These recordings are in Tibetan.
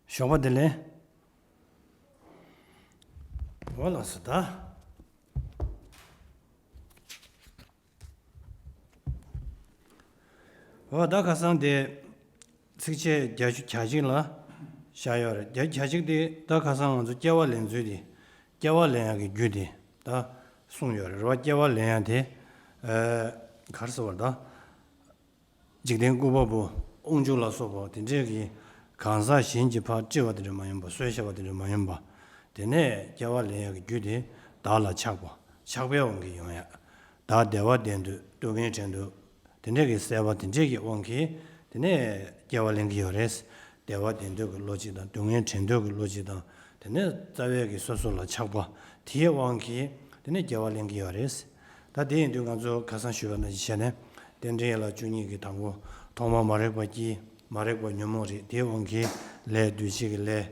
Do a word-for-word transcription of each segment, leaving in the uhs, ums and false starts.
ཞོགས་པ་བདེ་ལེགས། འོ་ལགས་སོ་ད། འོ་ད་ཁ་སང་དེ་ཚིགས་བཅད་བརྒྱད་ཅུ་གྱ་གཅིག་ལ་བཞག་ཡོད་རེད། བརྒྱད་ཅུ་གྱ་གཅིག་དེ་ད་ཁ་སང་ང་ཚོ་སྐྱེ་བ་ལེན་ཚུལ་དེ། སྐྱེ་བ་ལེན་ཡག་གི་རྒྱུ་དེ་ད་གསུངས་ཡོད་རེད། རེད་བ། སྐྱེ་བ་ལེན་ཡག་དེ་ཨ་ག་རེ་ཟེར་བ་རེད་ད། འཇིག་རྟེན་སྐུ་འབུབ་པོ་དབང་ཕྱུག་ལ་སོགས་པ་དེ་འདྲས་ཀྱི་གང་ཟག་གཞན་གྱིས་ཕར་དཀྲིས་པ་དེ་འདྲ་མ་ཡིན་པ། གསོལ་བཞག་པ་དེ་འདྲ་མ་ཡིན་པ། དེ་ནས་སྐྱེ་བ་ལེན་ཡག་གི་རྒྱུ་དེ་བདག་ལ་ཆགས་པ། ཆགས་པའི་དབང་གིས་ཡོང་ཡག་བདག་བདེ་བ་ལྡན་འདོད། སྡུག་བསྔལ་དྲན་འདོད། དེ་འདྲས་ཀྱི་སྲེད་པ་དེ་འདྲས་ཀྱི་དབང་གིས་དེ་ནས་སྐྱེ་བ་ལེན་གྱི་ཡོད་རེད། བདེ་བ་ལྡན་འདོད་ཀྱི་བློ་གཅིག་དང་། སྡུག་བསྔལ་དྲན་འདོད་ཀྱི་བློ་གཅིག་དང་། དེ་ནས་རྩ་བའི་གི་སོ་སོ་ལ་ཆགས་པ་དེའི་དབང་གིས་དེ་ནས་སྐྱེ་བ་ལེན་གྱི་ཡོད་རེད། ད་དེ་ཡིན་དུས་ང་ཚོ་ཁ་སང་ཞུས་པ་ནང་བཞིན་བྱས་ནས། རྟེན་འབྲེལ་ཡན་ལག་བཅུ་གཉིས་ཀྱི་དང་པོ། ཐོག་མར་མ་རིག་པ་སྐྱེས། མ་རིག་པ་ཉོན་མོངས་རིག། དེའི་དབང་གིས་ལས། འདུ་བྱེད་ཀྱི་ལས།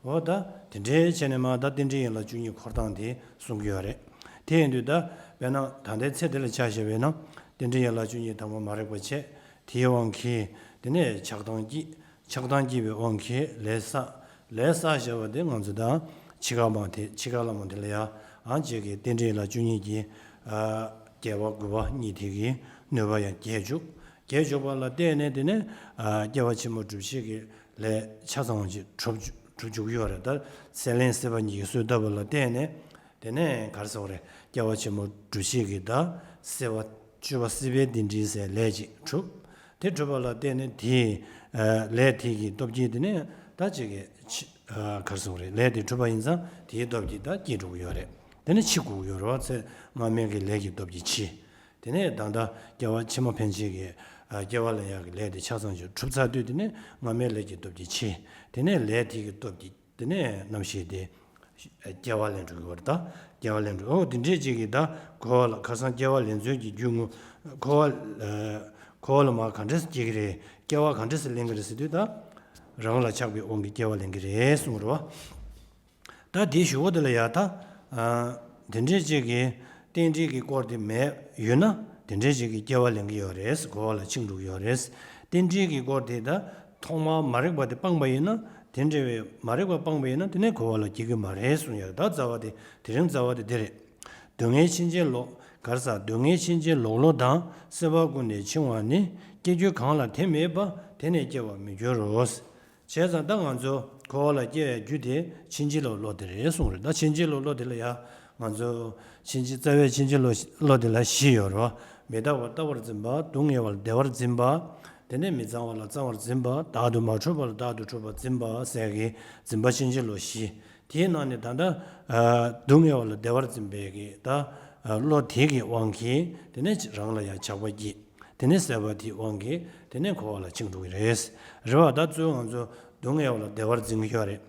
འོ་ད་དེ་འདྲའི་བྱས་ནས་མར་ད་རྟེན་འབྲེལ་ཡན་ལག་བཅུ་གཉིས་འཁོར་སྟངས་དེ་གསུང་གི་ཡོད་རེད། དེ་ཡིན་དུས་ད་དཔེར་ན་ད་ལྟའི་ཚེ་འདི་ལ་ཆ་བཞག་པ་ཡིན་ན། རྟེན་འབྲེལ་ཡན་ལག་བཅུ་གཉིས་དང་པོ་མ་རིག་པ་སྐྱེས། དེའི་དབང་གིས་དེ་ནས་ཆགས་སྡང་སྐྱེས། ཆགས་སྡང་སྐྱེས་པའི་དབང་གིས་ལས་བསགས། ལས་བསགས་བྱས་པ་དེ་ང་ཚོ་ད་འཆི་ཁ་མ་དེ། འཆི་ཁ་ལ་མ་དེ་ལ་ཡ་ཨང་ཅིག་གི་རྟེན་འབྲེལ་ཡན་ལག་བཅུ་གཉིས་ཀྱི་ཨ་བསྐལ་པ་དགུ་པ་གཉིས་དེ་གི་ནུས་པ་ཡང་རྒྱས་འཇུག་རྒྱས་འཇུག་པ་ལ་བརྟེན་ནས་དེ་ནས་ཨ་སྐྱེ་བ་ཕྱི་མ་སྒྲུབ་བྱེད་ཀྱི་ལས་ཆ་ཚང་བ་ཅིག་གྲུབ་གྲུབ་འཇུག་གི་ཡོད་རེད། ད་སྲེད་ལེན་སྲེད་པ་གཉིས་ཀྱི་སྲོལ་བཏབ་པ་ལ་བརྟེན་ནས། དེ་ནས་ག་རེ་ཟེར་བ་རེད། སྐྱེ་བ་ཕྱི་མ་སྒྲུབ་བྱེད་ཀྱི་ད་སྲེད་པ། སྤྱོད་པ་སྲིད་པའི་རྟེན་འབྲེལ་ཟེར་ལས་ཅིག་གྲུབ། དེ་གྲུབ་པ་ལ་བརྟེན་ནས་དེའི་ཨ་ལས་དེ་གི་སྟོབས་ཀྱིས་དེ་ནས་ད་ཅིག་གི་འཆི། ཨ་ག་རེ་ཟེར་བ་རེད། ལས་དེ་གྲུབ་པ་ཡིན་ཙང་དེའི་སྟོབས་ཀྱིས་ད་སྐྱེ་འགྲོ་གི་ཡོད་རེད། དེ་ནས་འཆི་དགོས་ཀྱི་ཡོད་རེད་བ། ཚེ་སྔ་མའི་གི་ལས་ཀྱི་སྟོབས་ཀྱིས་འཆི། དེ་ནས་ད་ལྟ་སྐྱེ་བ་ཕྱི་མ་ཕན་ཆད་ཀྱི་ཨ་སྐྱེ་བ་ལེན་ཡག་གི་ལས་དེ་ཆ་ཚང་ཅིག་གྲུབ་ཚར་དུས། དེ་ནས་སྔ་མའི་ལས་ཀྱི་སྟོབས་ཀྱིས་འཆི། དེ་ནས་ལས་དེ་གི་སྟོབས་ཀྱིས། དེ་ནས་རྣམ་ཤེས་དེ་སྐྱེ་བ་ལེན་འགྲོ་གི་ཡོད་རེད། ད་སྐྱེ་བ་ལེན་འགྲོ། འོ་དེ་འདྲས་ཅིག་གིས་ད་འཁོར་བ་ལ། ཁ་སང་སྐྱེ་བ་ལེན་ཚུལ་གྱི་རྒྱུ་དངོས། འཁོར་བ་ཨ་འཁོར་བ་ལ་མར་ག་འདྲས་སྐྱེ་གི་རེད། སྐྱེ་བ་ག་འདྲས་ལེན་གི་རེད་ཟེར་དུས། ད་རང་ལ་ཆགས་པའི་དབང་གིས་སྐྱེ་བ་ལེན་གི་རེད་གསུངས་རེད་བ། ད་དེའི་ཞུ་བ་དེ་ལ་ཡ་ད་ཨ་དེ་འདྲས་ཅིག་གིས་རྟེན་འབྲེལ་གྱི་སྐོར་དེ་མེད་ཡོད་ན། དེ་འདྲས་ཅིག་གིས་སྐྱེ་བ་ལེན་གི་ཡོད་རེད། འཁོར་བ་ལ་འཆིང་འགྲོ་གི་ཡོད་རེད། རྟེན་འབྲེལ་གྱི་སྐོར་དེ་ད་ཐོག་མར་མ་རིག་པ་དེ་སྤངས་པ་ཡིན་ན། དེ་འདྲ་བའི་མ་རིག་པ་སྤངས་པ་ཡིན་ན་དེ་ནས་འཁོར་བ་ལ་སྐྱེ་གི་མ་རེད་གསུངས་ཡོད། ད་རྩ་བ་དེ། དེ་རིང་རྩ་བ་དེ་འདི་རེད། སྡུག་བསྔལ་ཕྱིན་ཅི་ལོག་ག་རེ་ཟེར། སྡུག་བསྔལ་ཕྱིན་ཅི་ལོག་བློ་དང་། སྲེད་པ་ཀུན་ནས་འཆིང་བ་ནི། སྐྱེ་རྒྱུ་གང་ལ་དེ་མེད་པ། དེ་ནས་སྐྱེ་བར་མི་འགྱུར་རོ། བྱས་ཙང་ད་ང་ཚོ་འཁོར་བ་ལ་སྐྱེ་ཡའི་རྒྱུ་དེ་ཕྱིན་ཅི་ལོག་བློ་དེ་རེད་གསུངས་རེད། ད་ཕྱིན་ཅི་ལོག་བློ་དེ་ལ་ཡ་ང་ཚོ་ཕྱིན་ཅི། རྩ་བའི་ཕྱིན་ཅི་ལོག་བློ་དེ་ལ་བཞི་ཡོད་རེད་བ། མི་རྟག་པར་རྟག་པར་འཛིན་པ། སྡུག་བསྔལ་བ་ལ་བདེ་བར་འཛིན་པ། དེ་ནས་མི་གཙང་བ་ལ་གཙང་བར་འཛིན་པ། བདག་ཏུ་མ་གྲུབ་པ་ལ་བདག་ཏུ་གྲུབ་པར་འཛིན་པ་ཟེར་གྱི་འཛིན་པ་ཕྱིན་ཅི་ལོག་བཞི། དེའི་ནང་ནས་ད་ལྟ་ཨ་སྡུག་བསྔལ་བ་ལ་བདེ་བར་འཛིན་པའི་གི་ད་ཨ་བློ་དེ་གི་དབང་གིས་དེ་ནས་རང་ལ་ཡང་ཆགས་པ་སྐྱེས། དེ་ནས་སྲེད་པ་དེའི་དབང་གིས་དེ་ནས་འཁོར་བ་ལ་འཆིང་འགྲོ་གི་རེད། རེད་བ། ད་གཙོ་བོ་ང་ཚོ་སྡུག་བསྔལ་བ་ལ་བདེ་བར་འཛིན་གྱི་ཡོད་རེད།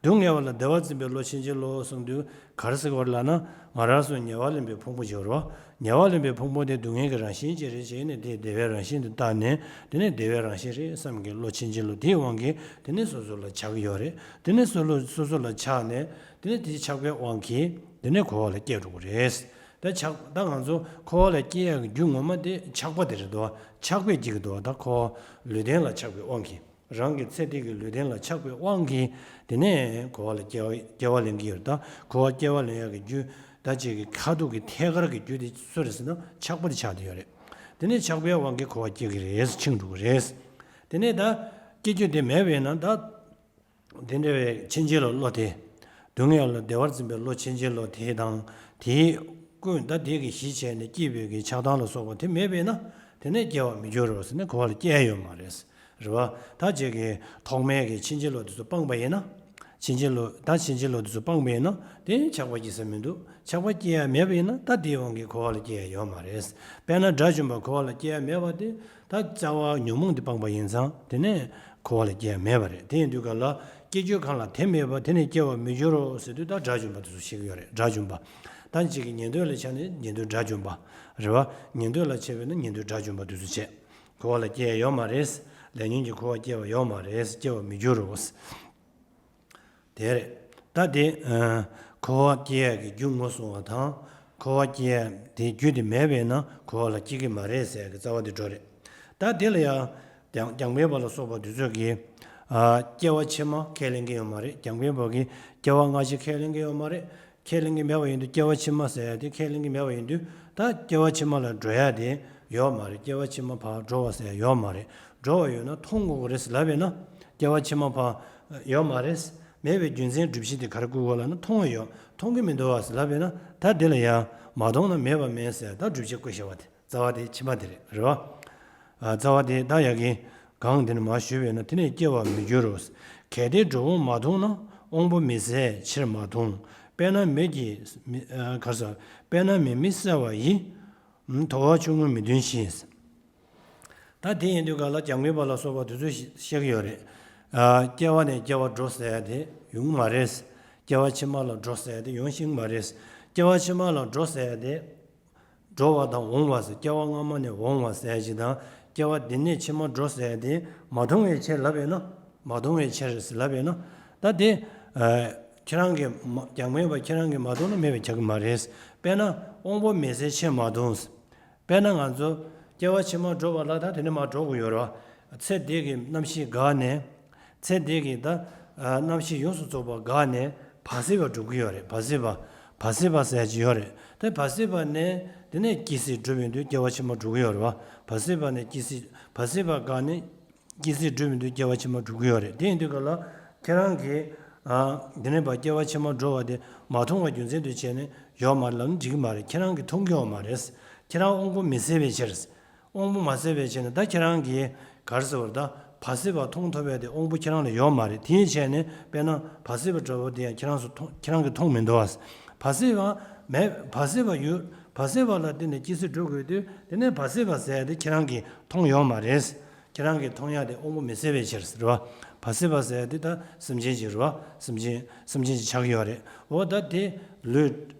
སྡུག་བསྔལ་བ་ལ་བདེ་བར་འཛིན་པའི་བློ་ཕྱིན་ཅི་ལོག་གསུངས་དུས་ག་རེ་ཟེར་གྱི་ཡོད་རེད་ལབ་ན། ང་རང་ཚོ་ཉེ་བར་ལེན་པའི་ཕུང་པོ་ཅིག་ཡོད་རེད་བ། ཉེ་བར་ལེན་པའི་ཕུང་པོ་དེ་སྡུག་བསྔལ་གྱི་རང་བཞིན་ཅིག་རེད་བྱས་ནས། དེ་བདེ་བའི་རང་བཞིན་དུ་བལྟས་ནས། དེ་ནས་བདེ་བའི་རང་བཞིན་རེད་བསམ་གྱི་བློ་ཕྱིན་ཅི་ལོག་དེའི་དབང་གིས་དེ་ནས་སོ་སོ་ལ་ཆགས་ཀྱི་ཡོད་རེད། དེ་ནས་སོ་སོ་སོ་སོ་ལ་ཆགས་ནས། དེ་ནས་དེའི་ཆགས་པའི་དབང་གིས་དེ་ནས་འཁོར་བ་ལ་སྐྱེ་འགྲོ་གི་རེད། ད་ཆགས། ད་ང་ཚོ་འཁོར་བ་ལ་སྐྱེ་ཡག་གི་རྒྱུ་ངོ་མ་དེ་ཆགས་པ་དེ་རེད་དོ། ཆགས་པས་སྐྱེ་གི་འདུག་ད་འཁོར་བ་ལུས་རྟེན་ལ་ཆགས་པའི་དབང་གིས། རང་གི་ཚེ་འདི་གི་ལུས་རྟེན་ལ་ཆགས་པའི་དབང་གིས་དེ་ནས་འཁོར་བ་ལ་སྐྱེ་བ་སྐྱེ་བ་ལེན་གྱི་ཡོད་རེད། ད་འཁོར་བ་སྐྱེ་བ་ལེན་ཡག་གི་རྒྱུ་ད་ཅིག་གི་ཁ་ཐུག་གི་ཐད་ཀར་གྱི་རྒྱུ་དེ་སུ་རེད་ཟེར་ན། ཆགས་པ་དེ་ཆགས་བསྡད་ཡོད་རེད། དེ་ནས་ཆགས་པའི་དབང་གིས་འཁོར་བ་སྐྱེ་གི་རེད། འཆིང་འགྲོ་གི་རེད། དེ་ནས་ད་སྐྱེ་རྒྱུ་དེ་མེད་པ་ཡིན་ན། ད་དེ་འདྲ་བའི་ཕྱིན་ཅི་ལོག་བློ་དེ། སྡུག་བསྔལ་ལ་བདེ་བར་འཛིན་པའི་བློ་ཕྱིན་ཅི་ལོག་དེ་དང་། དེའི་ཀུན། ད་དེ་གི་གཞི་བྱས་ནས་སྐྱེས་པའི་གི་ཆགས་སྡང་ལ་སོགས་པ་དེ་མེད་པས་ན། དེ་ནས་སྐྱེ་བར་མི་འགྱུར་རོ་ཟེར་ནས་འཁོར་བ་ལ་སྐྱེ་ཡ་ཡོད་མ་རེད། རེད་བ། ད་ཅིག་གི་ཐོག་མའི་གི་ཕྱིན་ཅི་ལོག་དེ་ཚོ་སྤངས་པ་ཡིན་ན། ཕྱིན་ཅི་ལོག་ད་ཕྱིན་ཅི་ལོག་དེ་ཚོ་སྤངས་པ་ཡིན་ན་དེ་ཆགས་པ་སྐྱེ་ས་མི་འདུག་ཆགས་པ་སྐྱེ་ཡ་མེད་པ་ཡིན་ན་ད་དེའི་དབང་གིས་འཁོར་བ་ལ་སྐྱེ་ཡ་ཡོད་མ་རེད། དཔེར་ན་དགྲ་བཅོམ་པ་འཁོར་བ་ལ་སྐྱེ་ཡ་མེད་པ་དེ། ད་རྩ་བ་ཉོན་མོངས་དེ་སྤངས་པ་ཡིན་ཙང་དེ་ནས་འཁོར་བ་ལ་སྐྱེ་ཡ་མེད་པ་རེད། དེ་ཡིན་དུས་ག་ལ་སྐྱེ་རྒྱུ་གང་ལ་དེ་མེད་པ། དེ་ནས་སྐྱེ་བར་མི་འགྱུར་རོ་ཟེར་དུས། ད་དགྲ་བཅོམ་པ་དེ་ཚོ་བཤད་ཀྱི་ཡོད་རེད། དགྲ་བཅོམ་པ། ད་ཅིག་གི་ཉན་ཐོས་ལ་ཆ་ནས་ཉན་ཐོས་དགྲ་བཅོམ་པ་རེད་བ། ཉན་ཐོས་ལ་བྱས་པས་ན་ཉན་ཐོས་དགྲ་བཅོམ་པ་དེ་ཚོ་བྱས། འཁོར་བ་ལ་སྐྱེ་ཡ་ཡོད་མ་རེད། ལས་ཉོན་གྱི་འཁོར་བ་སྐྱེ་བ་ཡོད་མ་རེད། སྐྱེ་བར་མི་འགྱུར་རོ། དེ་རེད། ད་དེ་ཨ་འཁོར་བ་སྐྱེ་ཡག་གི་རྒྱུ་ངོས་བཟུང་བ་དང་། འཁོར་བ་སྐྱེ་ཡག་དེ་རྒྱུ་དེ་མེད་པས་ན་འཁོར་བ་ལ་སྐྱེ་གི་མ་རེད་ཟེར་ཡག་གི་རྩ་བ་དེ་འགྲོ་རེད། ད་དེ་ལ་ཡང་རྒྱང་རྒྱང་འཕེན་པ་ལ་སོགས་པ་དེ་ཚོས་ཀྱིས་ ཨ། སྐྱེ་བ་ཕྱི་མ་ཁས་ལེན་གྱི་ཡོད་མ་རེད། རྒྱ་དཔེ་བོད་ཀྱི་སྐྱེ་བ་སྔ་ཕྱི་ཁས་ལེན་གྱི་ཡོད་མ་རེད། ཁས་ལེན་གྱི་མེད་པ་ཡིན་དུས་སྐྱེ་བ་ཕྱི་མ་ཟེར་ཡ་དེ་ཁས་ལེན་གྱི་མེད་པ་ཡིན་དུས་ད་སྐྱེ་བ་ཕྱི་མ་ལ་འགྲོ་ཡ་དེ་ཡོད་མ་རེད། སྐྱེ་བ་ཕྱི་མ་ཕར་འགྲོ་བ་ཟེར་ཡ་ཡོད་མ་རེད། འགྲོ་བ་ཡོད་ན་མཐོང་དགོས་ཀྱི་རེད་ལབ་པས་ན་སྐྱེ་བ་ཕྱི་མ་ཕར་ཡོད་མ་རེད། མེད་པའི་རྒྱུ་མཚན་སྒྲུབ་བྱེད་དེ་ག་རེ་དགོས་ཀྱི་ལབ་ན་མཐོང་བ་ཡོད། མཐོང་གི་མི་འདུག་བ་ཟེར་ལབ་པས་ན་ད་དེ་ལ་ཡང་མ་མཐོང་ན་མེད་པ་མིན་ཟེར་ད་སྒྲུབ་བྱེད་བཀོད་བཞག་པ་དེ། རྩ་བ་དེ་ཕྱི་མ་དེ་རེད། རེད་བ། ཨ། རྩ་བ་དེ་ད་ཡ་གི་གང་དེ་ནི་མ་ཞུས་པས་ན་དེ་ནས་སྐྱེ་བར་མི་འགྱུར་རོ། གལ་ཏེ་འགྲོ་འོང་མ་མཐོང་ན། དབང་པོ་མི་གསལ་ཕྱིར་མ་མཐོང་། དཔེར་ན་མེ་གི་མི་ཨ། ག་རེ་ཟེར། དཔེར་ན་མེ་མི་གསལ་བ་ཡི། དོ་བ་ཆུང་ངུ་མི་ལྡོག་བཞིན། ད་དེ་ཡིན་དུས་ག་ལ་རྒྱ་དཔེ་བོད་ལ་སོགས་པ་དེ་ཚོས་བཤད་ཀྱི་ཡོད་རེད། ཨ། སྐྱེ་བ་ནས་སྐྱེ་བར་འགྲོ་ཟེར་ཡ་དེ་ཡོང་གི་མ་རེད། སྐྱེ་བ་ཕྱི་མ་ལ་འགྲོ་ཟེར་ཡ་དེ་ཡོང་ཤེས་ཀྱི་མ་རེད། སྐྱེ་བ་ཕྱི་མ་ལ་འགྲོ་ཟེར་ཡ་དེ། འགྲོ་བ་དང་འོང་བ་ཟེར། སྐྱེ་བ་སྔ་མ་ནས་འོང་བ་ཟེར་ཞིག་དང་། སྐྱེ་བ་འདི་ནས་ཕྱི་མ་འགྲོ་ཟེར་དེ་མ་མཐོང་བའི་ཕྱིར་ལབ་པས་ན། མ་མཐོང་བའི་ཕྱིར་ཟེར་ལབ་པས་ན། ད་དེ། ཨ། ཁྱེད་རང་གིས་མ། རྒྱ་དཔེ་བོད་ཁྱེད་རང་གིས་མ་མཐོང་ན་མེད་པས་ཁྱབ་ཀྱི་མ་རེད། དཔེར་ན་དབང་པོ་མི་གསལ་ཕྱིར་མ་མཐོང་། དཔེར་ན་ང་ཚོ་སྐྱེ་བ་ཕྱི་མ་འགྲོ་བ་ལ་ད་དེ་ནས་མར་འགྲོ་དགོས་ཡོད་རེད་བ། ཚེ་འདི་གི་རྣམ་ཤེས་འགགས་ནས། ཚེ་འདི་གི་ད། ཨ། རྣམ་ཤེས་ཡོངས་སུ་རྫོགས་པ་འགགས་ནས་བར་སྲིད་པ་འགྲོ་གི་ཡོད་རེད། བར་སྲིད་པ། བར་སྲིད་པ་ཟེར་གྱི་ཡོད་རེད། དེ་བར་སྲིད་པ་ནས་དེ་ནས་སྐྱེ་སྲིད་འགྲོ་བའི་དུས་སྐྱེ་བ་ཕྱི་མ་འགྲོ་གི་ཡོད་རེད་བ། བར་སྲིད་པ་ནས་སྐྱེ་སྲིད། བར་སྲིད་པ་འགགས་ནས་སྐྱེ་སྲིད་འགྲོ་བའི་དུས་སྐྱེ་བ་ཕྱི་མ་འགྲོ་གི་ཡོད་རེད། དེ་ཡིན་དུས་ག་ལ་ཁྱེད་རང་གིས། ཨ། དེ་ནས་ཕར་སྐྱེ་བ་ཕྱི་མ་འགྲོ་བ་དེ་མ་མཐོང་བ་རྒྱུ་མཚན་དུ་བྱས་ནས་ཡོད་མ་རེད་ལབ་ན་འགྲིག་གི་མ་རེད། ཁྱེད་རང་གིས་མཐོང་གི་ཡོད་མ་རེད། ཁྱེད་རང་དབང་པོ་མི་གསལ་བའི་ཕྱིར། དབང་པོ་མ་གསལ་བའི་ཕྱིར་ན་ད་ཁྱེད་རང་གིས་ག་རེ་ཟེར་བ་རེད། ད་བར་སྲིད་པ་མཐོང་ཐུབ་པའི་དེ་དབང་པོ་ཁྱེད་རང་ལ་ཡོད་མ་རེད། དེ་ཡིན་བྱས་ནས་དཔེར་ན་བར་སྲིད་པ་འདྲ་བོ་དེ་ཡང་ཁྱེད་རང་ཚོ་མཐོང་། ཁྱེད་རང་གིས་མཐོང་མི་འདུག་བ། བར་སྲིད་པ་མེད། བར་སྲིད་པ་ཡོད། བར་སྲིད་པ་ལ་བརྟེན་ནས་སྐྱེ་སྲིད་འགྲོ་དགོས་དུས་དེ་ནས་བར་སྲིད་པ་ཟེར་ཡ་དེ་ཁྱེད་རང་གིས་མཐོང་ཡོད་མ་རེད། ཁྱེད་རང་གིས་མཐོང་ཡ་དེ་དབང་པོ་མི་གསལ་བའི་ཕྱིར་ཟེར་བ། བར་སྲིད་པ་ཟེར་ཡ་དེ་ད་སེམས་ཅན་ཅིག་རེད་བ། སེམས་ཅན། སེམས་ཅན་ཅིག་ཆགས་ཀྱི་ཡོད་རེད། འོ་ད་དེ་ལུས་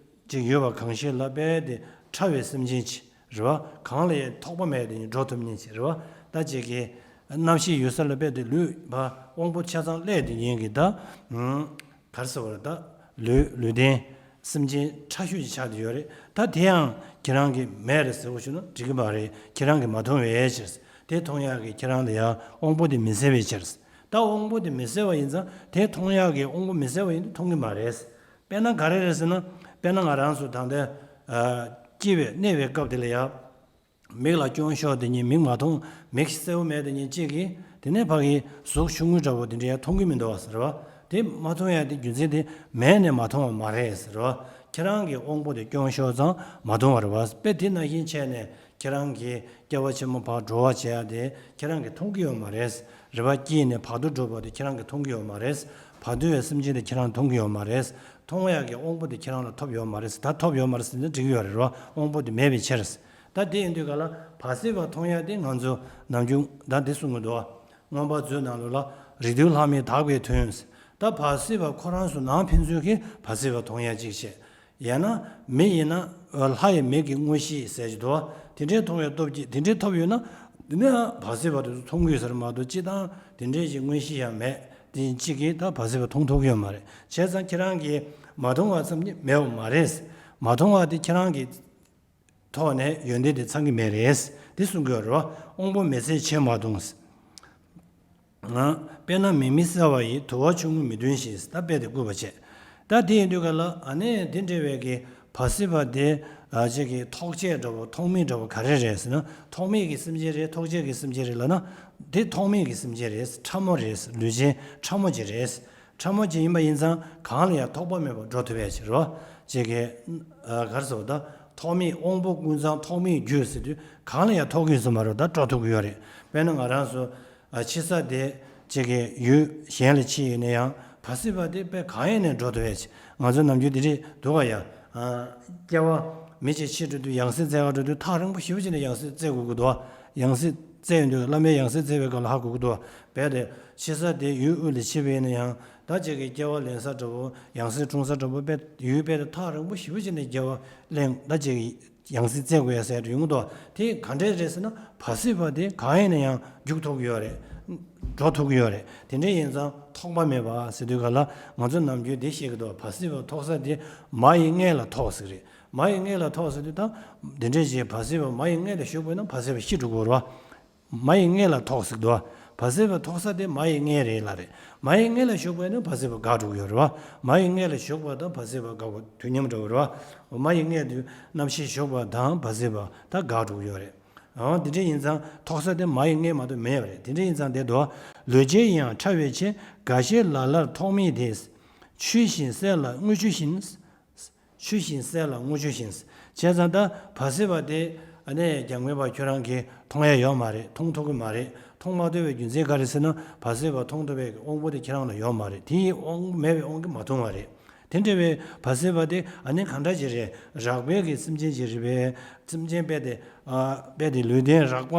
ཅིག་ཡོད་པ་གང་ཞིག་ལ་དཔེ་དེ་ཕྲ་བའི་སེམས་ཅན་ཅིག་རེད་བ། གང་ལ་ཡང་ཐོགས་པ་མེད་དེ་འགྲོ་ཐུབ་མཁན་ཅིག་རེད་བ། ད་ཅིག་གི་རྣམ་ཤེས་ཡོད་ས་ལ་དཔེ་དེ་ལུས་པ་དབང་པོ་ཆ་ཚང་ཀླད་དེ་ཡིན་གི་ད། ག་རེ་ཟེར་བ་རེད། ད་ལུས། ལུས་ལྡན་སེམས་ཅན་ཕྲ་ཤོས་ཅིག་ཆགས་བསྡད་ཡོད་རེད། ད་དེ་ཡང་ཁྱེད་རང་གིས་མེད་རེད་ཟེར་བ་ཞུ་ན་འགྲིག་གི་མ་རེད། ཁྱེད་རང་གིས་མ་མཐོང་བའི་ཕྱིར། དེ་མཐོང་ཡག་གི་ཁྱེད་རང་ལ་ཡང་དབང་པོ་དེ་མི་གསལ་བའི་ཕྱིར། ད་དབང་པོ་དེ་མི་གསལ་བ་ཡིན་ཙང་དེ་མཐོང་ཡག་གི་དབང་པོ་མི་གསལ་བ་ཡིན་དུས་མཐོང་གི་མ་རེད། དཔེར་ན་ག་རེ་རེད་ཟེར་ན། དཔེར་ན་ང་རང་ཚོ་ད་ལྟ། ཨ། སྐྱེ་བའི་གནས་པའི་སྐབས་དེ་ལ་ཡང་། མིག་ལ་སྐྱོན་ཤོར་དེ་ཉིད་མིག་མ་མཐོང་། མིག་གསལ་པོ་མེད་དེ་ཉིད་གཅིག་གིས་དེ་ནས་ཕ་གི་གཟུགས་ཆུང་ངུ་འདྲ་པོ་དེ་འདྲ་ཡང་མཐོང་གི་མི་འདུག་བ་ཟེར་བ། དེ་མ་མཐོང་ཡ་དེ་རྒྱུ་མཚན་དེ་མེད་ནས་མ་མཐོང་བ་མ་རེད་ཟེར་བ། ཁྱེད་རང་གི་དབང་པོ་དེ་སྐྱོན་ཤོར་ཙང་མ་མཐོང་བ་རེད་བ། དཔེ་དེ་ནང་བཞིན་བྱས་ནས་ཁྱེད་རང་གིས་སྐྱེ་བ་ཕྱི་མ་ཕར་འགྲོ་བ་བྱེད་ཡ་དེ་ཁྱེད་རང་གིས་མཐོང་གི་ཡོད་མ་རེད། རེད་བ། སྐྱེས་ནས་བར་དོར་འགྲོ་བ་དེ་ཁྱེད་རང་གིས་མཐོང་གི་ཡོད་མ་རེད། བར་དོ་བའི་སེམས་ཅན་དེ་ཁྱེད་རང་མཐོང་གི་ཡོད་མ་རེད། མཐོང་ཡག་གི་དབང་པོ་དེ་ཁྱེད་རང་ལ་ཐོབ་ཡོད་མ་རེད། ད་ཐོབ་ཡོད་མ་རེད་ཟེར་ན་འགྲིག་གི་ཡོད་རེད་བ། དབང་པོ་དེ་མེད་པའི་ཕྱིར། ད་དེ་ཡིན་དུས་ག་ལ་བར་སྲིད་པ་མཐོང་ཡག་དེ་ང་ཚོ་ནམ་རྒྱུན་ད་འདི་གསུང་གི་འདུག་བ། མངོན་པ་མཛོད་ནང་ལོགས་ལ་རིགས་རྡུལ་ལྷག་མེད་དག་པའི་དོན། ད་བར་སྲིད་པ་ཁོ་རང་ཚོ་ནང་ཕན་ཚུན་གྱི་བར་སྲིད་པ་མཐོང་ཡག་གཅིག་བྱས། ཡང་ན་མེ་ཡིན་ན་ལྷ་ཡི་མིག་གི་མངོན་ཤེས་ཟེར་གྱི་འདུག་བ། དེ་འདྲའི་མཐོང་བའི་སྟོབས་ཀྱིས་དེ་འདྲའི་ཐོབ་ཡོད་ན། དེ་ནས་བར་སྲིད་པ་དེ་ཚོ་མཐོང་དགོས་ས་རེད་མ་གཏོགས་སྤྱིར་བཏང་དེ་འདྲའི་ཞིག་མངོན་ཤེས་ཡང་མེད། དེ་གཅིག་གིས་ད་བར་སྲིད་པ་མཐོང་ཐུབ་ཀྱི་ཡོད་མ་རེད། བྱས་ཙང་ཁྱེད་རང་གིས་མ་མཐོང་བ་ཙམ་གྱིས་མེད་པ་མ་རེད། མ་མཐོང་བ་དེ་ཁྱེད་རང་གི་ཐོག་ནས་ཡོན་ཏན་དེ་ཚང་གི་མེད་རེད། དེ་གསུང་གི་ཡོད་རེད་བ། དབང་པོ་མི་གསལ་ཕྱིར་མ་མཐོང་། དཔེར་ན་མེ་མི་གསལ་བ་ཡི། དོ་བ་ཆུང་ངུ་མི་ལྡོག་བཞིན། ད་དཔེ་དེ་བཀོད་པ་བྱས། ད་དེ་ཡིན་དུས་ག་ལ་ཨ་ནི་དེ་འདྲ་བའི་གི་བར་སྲིད་པ་དེ་ཨ་ཅིག་གི་ཐོགས་བཅས་འདྲ་བོ་ཐོགས་མེད་འདྲ་བོ་ག་རེ་རེད་ཟེར་ན། ཐོགས་མེད་ཀྱི་སེམས་ཅན་རེད། ཐོགས་བཅས་ཀྱི་སེམས་ཅན་རེད་ལབ་ན། དེ་ཐོགས་མེད་ཀྱི་སེམས་ཅན་རེད། ཕྲ་མོ་རེད། ལུས་ཅན་ཕྲ་མོ་ཅིག་རེད། ཕྲ་མོ་ཅིག་ཡིན་པ་ཡིན་ཙང་གང་ལ་ཡང་ཐོགས་པ་མེད་པར་འགྲོ་ཐུབ་ཡ་ཅིག་རེད་བ། ཅིག་གི་ཨ་ག་རེ་ཟེར་བ། ད་ཐོགས་མེད་དབང་པོ་ཀུན་ཚང་ཐོགས་མེད་རྒྱུ་ཟེར་དུས་གང་ལ་ཡང་ཐོགས་ཀྱི་ཡོད་ས་མ་རེད། ད་འགྲོ་ཐུབ་ཀྱི་ཡོད་རེད། དཔེར་ན་ང་རང་ཚོ་ཨ་ཕྱི་ས་དེ་ཅིག་གི་ཡུལ་གཞན་ལ་ཕྱིན་ཡིན་ན་ཡང་བར་སྲིད་པ་དེ་དཔེ་གང་ཡིན་ནས་འགྲོ་ཐུབ་ཡ་ཅིག་ང་ཚོ་ནམ་རྒྱུན་དེ་འདྲས་འདུག་ག་ཡ། ཨ་སྐྱེ་བ་མི་གཅིག་ཕྱི་འགྲོ་དུས་ཡང་སྲིད་བཙལ་ག་འགྲོ་དུས་ཐག་རིང་པོ་ཞེ་པོ་ཅིག་ནས་ཡང་སྲིད་བཙལ་དགོས་ཀྱི་འདུག་ཡང་སྲིད་བཙལ་ཡོང་དུས་བླ་མའི་ཡང་སྲིད་བཙལ་བའི་སྐབས་ལ་ཧ་གོ་གི་འདུག་རྦད་དེ་ཕྱི་ས་དེ་ཡུལ་དབུས་ལ་ཕྱིན་པ་ཡིན་ན་ཡང་ད་ཅིག་གི་སྐྱེ་བ་ལེན་ས་འདྲ་བོ་ཡང་སྲིད་འཁྲུངས་ས་འདྲ་བོ་དཔེ་ཡུལ་དཔེ་དེ་ཐག་རིང་པོ་ཞེ་པོ་ཅིག་ནས་སྐྱེ་བ་ལེན་ད་ཅིག་གི་ཡང་སྲིད་བཙལ་དགོས་ཡ་ཟེར་ཡོང་གི་འདུག་དེ་ག་འདྲས་རེད་ཟེར་ན་བར་སྲིད་པ་དེ་གང་ཡིན་ན་ཡང་རྒྱུག་ཐུབ་ཀྱི་ཡོད་རེད། འགྲོ་ཐུབ་ཀྱི་ཡོད་རེད། དེ་འདྲས་ཡིན་ཙང་ཐོགས་པ་མེད་པ་ཟེར་དུས་ག་ལ་ང་ཚོ་ནམ་རྒྱུན་དེ་བཤད་ཀྱི་འདུག་བར་སྲིད་པ་ཐོགས་ས་དེ་མ་ཡི་མངལ་ལ་ཐོགས་ཟེར་གི་རེད། མ་ཡི་མངལ་ལ་ཐོགས་ཟེར་དུས་ད་དེ་འདྲས་ཀྱི་བར་སྲིད་པ་མ་ཡི་མངལ་ལ་ཞུགས་པ་ཡིན་ན་བར་སྲིད་པ་ཤི་འགྲོ་གི་རེད་བ། མ་ཡི་མངལ་ལ་ཐོགས་ཟེར་གི་འདུག་བ་ཟེར་བ་ཐོགས་ས་དེ་མ་ཡི་མངལ་རེད་ལབ་རེད། མ་ཡི་མངལ་ལ་ཞུགས་པ་ཡིན་ན་བ་ཟེར་བ་འགག་འགྲོ་གི་ཡོད་རེད་བ། མ་ཡི་མངལ་ལ་ཞུགས་པ་དང་བ་ཟེར་བ་འགག་པ་དུས་མཉམ་འདྲ་བོ་རེད་བ། མ་ཡི་མངལ་དུ་རྣམ་ཤེས་ཞུགས་པ་དང་བ་ཟེར་བ་ད་འགག་འགྲོ་གི་ཡོད་རེད། འོ་དེ་འདྲ་ཡིན་ཙང་ཐོགས་ས་དེ་མ་ཡི་མངལ་མ་གཏོགས་མེད་པ་རེད། དེ་འདྲ་ཡིན་ཙང་དེ་དོ། ལུས་ཅན་ཡང་ཕྲ་བའི་ཕྱིར། འགའ་ཞིག་ལ་ལར་ཐོགས་མེད་དེ། ཆུ་བཞིན་གསལ་ལ་དངུལ་ཆུ་བཞིན། ཆུ་བཞིན་གསལ་ལ་དངུལ་ཆུ་བཞིན། བྱས་ཙང་ད་བ་ཟེར་བ་དེ་ཨ་ནི་རྒྱ་མགོན་པ་ཁྱོད་རང་གིས་མཐོང་ཡ་ཡོད་མ་རེད། མཐོང་ཐུབ་ཀྱི་མ་རེད། མཐོང་མ་ཐུབ་པའི་རྒྱུ་མཚན་ག་རེ་ཟེར་ན། བ་ཟེར་བ་མཐོང་ཐུབ་པའི་དབང་པོ་དེ་ཁྱེད་རང་ལ་ཡོད་མ་རེད། དེ་ཡི་དབང་མེད་པའི་དབང་གིས་མ་མཐོང་བ་རེད། དེ་འདྲ་བའི་བ་ཟེར་བ་དེ་ཨ་ནི་གང་འདྲ་ཅིག་རེད། རགས་པའི་གི་སེམས་ཅན་ཅིག་རེད་པས། སེམས་ཅན་དཔེ་དེ་ཨ་དཔེ་དེ་ལུས་རྟེན་རགས་པ་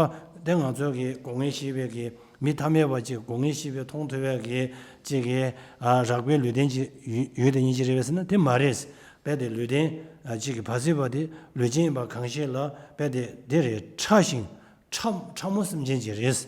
དེ་ང་ཚོ་གི་སྒོ་ངའི་ཤེས་པའི་གི་མི་ཐ་མལ་པ་ཅིག་སྒོ་ངའི་ཤེས་པས་མཐོང་ཐུབ་པའི་གི་ཅིག་གི་ཨ་རགས་པའི་ལུས་རྟེན་ཅིག་ཡོད་ཡོད་དེ་ཉིད་ཅིག་རེད་པས་ཟེར་ན་དེ་མ་རེད། དཔེ་དེ་ལུས་རྟེན་ཨ་ཅིག་གི་བ་ཟེར་བ་དེ་ལུས་ཅན་ཡིན་པ་གང་ཞིག་ལ་དཔེ་དེ་དེ་རེད། ཕྲ་ཞིང་ཕྲ་ཕྲ་མོ་སེམས་ཅན་ཅིག་རེད། རེད་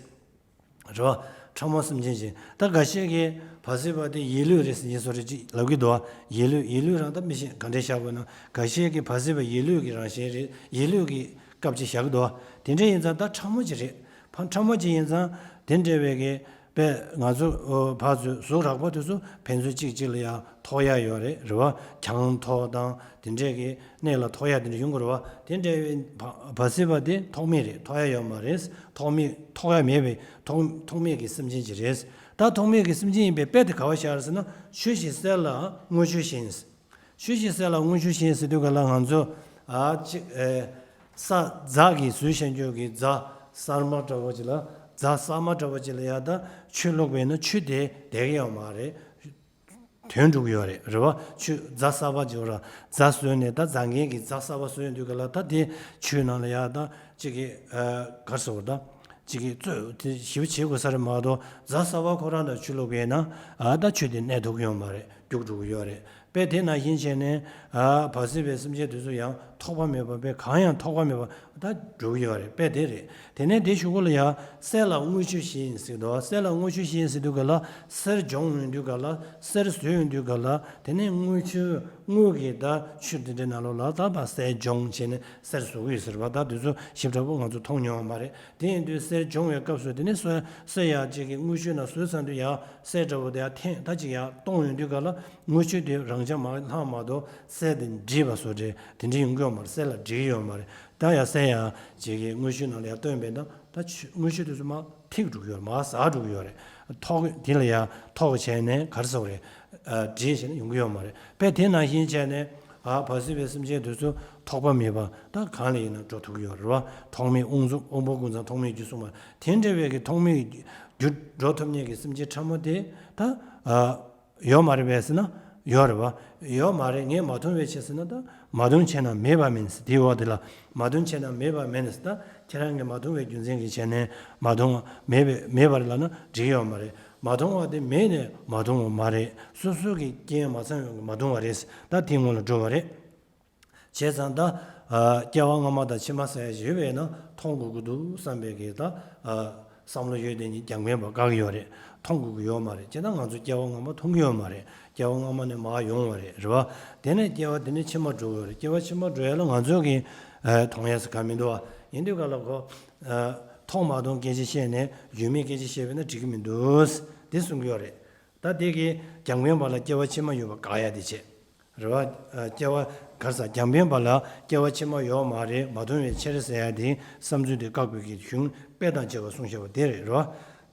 བ། ཕྲ་མོ་སེམས་ཅན་ཅིག་ད་འགའ་ཤས་ཀྱིས་བ་ཟེར་བ་དེ་ཡིད་ལུས་རེད་ཟེར་ཡིན་སོ་རེད་ཅིག་ལབ་ཀྱི་འདུག་ཡིད་ལུས་ཡིད་ལུས་རང་ད་མི་ཤེས་ག་འདྲས་བཞག་དགོས་ན། འགའ་ཤས་ཀྱིས་བ་ཟེར་བ་ཡིད་ལུས་ཀྱི་རང་བཞིན་རེད། ཡིད་ལུས་ཀྱི་སྐབས་ཅིག་བཞག་གི་འདུག་དེ་འདྲས་ཡིན་ཙང་ད་ཕྲ་མོ་ཅིག་རེད། ཕ་ཕྲ་མོ་ཅིག་ཡིན་ཙང་དེ་འདྲས་བའི་གི་དཔེ་ང་ཚོ་ཨོ་ཕར་ཚུར་གཟུགས་རགས་པ་དེ་ཚོ་ཕན་ཚུན་གཅིག་གཅིག་ལ་ཡང་ཐོགས་ཡ་ཡོད་རེད། རེད་བ། གྱང་ཐོགས་དང་དེ་འདྲས་ཀྱི་གནས་ལ་ཐོགས་ཡ་དེ་འདྲ་ཡོང་གི་རེད་བ། དེ་འདྲ་བའི་བ་བ་ཟེར་བ་དེ་ཐོགས་མེད་རེད། ཐོགས་ཡ་ཡོད་མ་རེད། ཐོགས་མེད་ཐོགས་ཡ་མེད་པའི་ཐོགས་ཐོགས་མེད་ཀྱི་སེམས་ཅན་ཅིག་རེད། ད་ཐོགས་མེད་ཀྱི་སེམས་ཅན་ཡིན་པའི་དཔེ་དེ་ག་བ་བཞག་རེད་ཟེར་ན། ཆུ་བཞིན་གསལ་ལ་དངུལ་ཆུ་བཞིན། ཆུ་བཞིན་གསལ་ལ་དངུལ་ཆུ་བཞིན་ཟེར་དུས་ག་ལ་ང་ཚོ་ཨ་ཅིག་ཨེ་ས་རྫ་གི་ཟུར་ཤན་སྐྱོགས་ཀྱི་རྫ་གསར་མ་འདྲ་བོ་ཅིག་ལ་རྫ་གསར་མ་འདྲ་བོ་ཅིག་ལ་ཡ་ད་ཆུ་བླུགས་པས་ན་ཆུ་དེ་བསྡད་ཀྱི་ཡོད་མ་རེད། དོན་འགྲུབ་ཀྱི་ཡོད་རེད། རེད་བ། ཆུ་རྫ་གསར་པ་ཅིག་ཡོད་ར། རྫ་བཟོས་ནས་ད་རྫ་མཁན་གྱིས་རྫ་གསར་པ་བཟོས་ཡོང་དུས་ག་ལ་ད་དེ་ཆུའི་ནང་ལ་ཡ་ད་ཅིག་གི་ཨ་ག་རེ་ཟེར་དགོས་རེད། ད་ཅིག་གི་བཙོས་དེ་ཞིབ་བྱེད་དགོས་ས་རེད་མ་གཏོགས་རྫ་གསར་པ་ཁོ་རང་དང་ཆུ་བླུགས་པས་ན་ཨ་ད་ཆུ་དེ་གནས་ཐུབ་ཀྱི་ཡོད་མ་རེད། རྒྱུག་འགྲོ་གི་ཡོད་རེད། དཔེ་དེ་ནང་བཞིན་བྱས་ནས་ཨ་བ་ཟེར་བའི་སེམས་ཅན་དེ་ཚོ་ཡང་ཐོགས་པ་མེད་པ་དཔེ་གང་ཡང་ཐོགས་པ་མེད་པ་ད་འགྲོ་གི་ཡོད་རེད། དཔེ་དེ་རེད། དེ་ནས་དེ་གཞུག་གུ་ལ་ཡང་གསལ་ལ་དངུལ་ཆུ་བཞིན་ཟེར་འདུག་གསལ་ལ་དངུལ་ཆུ་བཞིན་ཟེར་དུས་ག་ལ་གསེར་སྦྱོང་ཡོང་དུས་ག་ལ་གསེར་བཟོས་ཡོང་དུས་ག་ལ་དེ་ནས་དངུལ་ཆུ་དངུལ་གྱི་ད་ཆུ་དེ་འདྲའི་ནང་ལོགས་ལ་ད་ཕར་གསེར་སྦྱོང་བྱས་ནས་གསེར་བཟོ་གི་ཡོད་ཟེར་བ་ད་དེ་ཚོ་ཞིབ་ཕྲ་པོ་ང་ཚོ་མཐོང་མྱོང་བ་མ་རེད། དེ་ཡིན་དུས་གསེར་སྦྱོང་བའི་སྐབས་སུ་དེ་ནས་གསེར་གསེར་ཡག་ཅིག་གི་དངུལ་ཆུ་ནང་བཟོས་ཚར་དུས་ཡག་གསེར་འདྲ་བོ་དེ་ཡག་འཐེན་ད་ཅིག་ཡག་གཏོང་ཡོང་དུས་ག་ལ་དངུལ་ཆུ་དེ་རང་འཇགས་མ་ལྷག་མ་གཏོགས་གསེར་དེ་འདྲིས་པ་བཟོ་འདྲ་དེ་འདྲ་ཡོང་གི་ཡོད་མ་རེད། གསེར་ལ་འདྲིས་ཡོད་མ་རེད། ད་ཡ་གསེར་ཡག་ཅིག་གི་དངུལ་ཆུ་ནང་ལ་ཡ་བཏོན་པས་ན་ད་ཆུ་དངུལ་ཆུ་དེ་ཚོ་མར་ཐིགས་འགྲོ་གི་ཡོད་རེད། མར་ཟག་འགྲོ་གི་ཡོད་རེད། ཐོག་དེ་ལ་ཡ་ཐོག་བྱས་ནས་ག་རེ་ཟེར་དགོས་རེད། ཨ་འདྲིས་བྱས་ནས་ཡོང་གི་ཡོད་མ་རེད། དཔེ་དེ་ནང་བཞིན་བྱས་ནས་ཨ་བ་ཟེར་བའི་སེམས་ཅན་དེ་ཚོ་ཐོགས་པ་མེད་པ་ད་གང་ལ་ཡིན་ན་འགྲོ་ཐུབ་ཀྱི་ཡོད་རེད་བ། ཐོགས་མེད་དབང་གཙོ་དབང་པོ་ཀུན་ཚང་ཐོགས་མེད་རྒྱུ་གསུངས་པ་དེ་འདྲ་བའི་གི་ཐོགས་མེད་རྒྱུ་འགྲོ་ཐུབ་མཁན་གྱི་སེམས་ཅན་ཕྲ་མོ་དེ་ད་ཨ་ཡོད་མ་རེད་པས་ཟེར་ན་ཡོད་རེད་བ། ཡོད་མ་རེད། ངས་མ་མཐོང་བའི་ཕྱིར་ཟེར་ན་ད་མ་མཐོང་བྱས་ན་མེད་པ་མིན་ཟེར། དེའི་འོག་དེ་ལ་མ་མཐོང་བྱས་ན་མེད་པ་མིན་ཟེར། ད་ཁྱེད་རང་གིས་མ་མཐོང་བའི་རྒྱུ་མཚན་གྱིས་བྱས་ནས་མ་མཐོང་བ་མེད་པའི་མེད་པ་རེད་ལབ་ན་འགྲིག་ཡོད་མ་རེད། མ་མཐོང་བ་དེ་མེད་ནས་མ་མཐོང་བ་མ་རེད། སོ་སོ་གི་རྐྱེན་མ་ཚང་བའི་མ་མཐོང་བ་རེད་ཟེར། ད་དེའི་སྔོན་ལ་འགྲོ་བ་རེད། བྱས་ཙང་ད་ཨ་སྐྱེ་བ་སྔ་མ་དང་ཕྱི་མ་ཟེར་ཡ་ཞིག་ཡོད་པས་ན་མཐོང་དགོས་ཀྱི་འདུག་བསམ་པའི་གི་ད་ཨ་བསམ་བློ་ཡོད་དེ་ཉིད་རྒྱ་མགོན་པ་བཀག་གི་ཡོད་རེད། མཐོང་དགོས་ཀྱི་ཡོད་མ་རེད། བྱས་ན་ང་ཚོ་སྐྱེ་བ་སྔ་མ་མཐོང་གི་ཡོད་མ་རེད། སྐྱེ་བ་སྔ་མ་ནས་མར་ཡོང་བ་རེད། རེད་བ། དེ་ནས་སྐྱེ་བ་དེ་ནས་ཕྱི་མ་འགྲོ་གི་ཡོད་རེད། སྐྱེ་བ་ཕྱི་མ་འགྲོ་ཡ་ལ་ང་ཚོ་གི་ཨ་མཐོང་ཡ་ཟེར་ག་མི་འདུག་བ། ཡིན་དུས་ག་ལ་ཁོ་ཨ་མཐོང་མ་མཐོང་སྐད་ཆ་བཤད་ནས་ཡོད་མེད་སྐད་ཆ་བཤད་པས་ན་འགྲིག་གི་མི་འདུག་དེ་གསུང་གི་ཡོད་རེད། ད་དེ་གི་རྒྱ་མགོན་པ་ལ་སྐྱེ་བ་ཕྱི་མ་ཡོད་པ་དགག་ཡ་དེ་བྱས། རེད་བ། ཨ་སྐྱེ་བ་ག་རེ་ཟ། རྒྱ་མགོན་པ་ལ་སྐྱེ་བ་ཕྱི་མ་ཡོད་མ་རེད། མ་མཐོང་བའི་ཕྱིར་ཟེར་ཡ་དེ་བསམ་ཚུལ་དེ་བཀག་པའི་གི་གཞུང་དཔེ་དང་བཅས་པ་གསུངས་བཞག་པ་དེ་རེད། རེད་བ།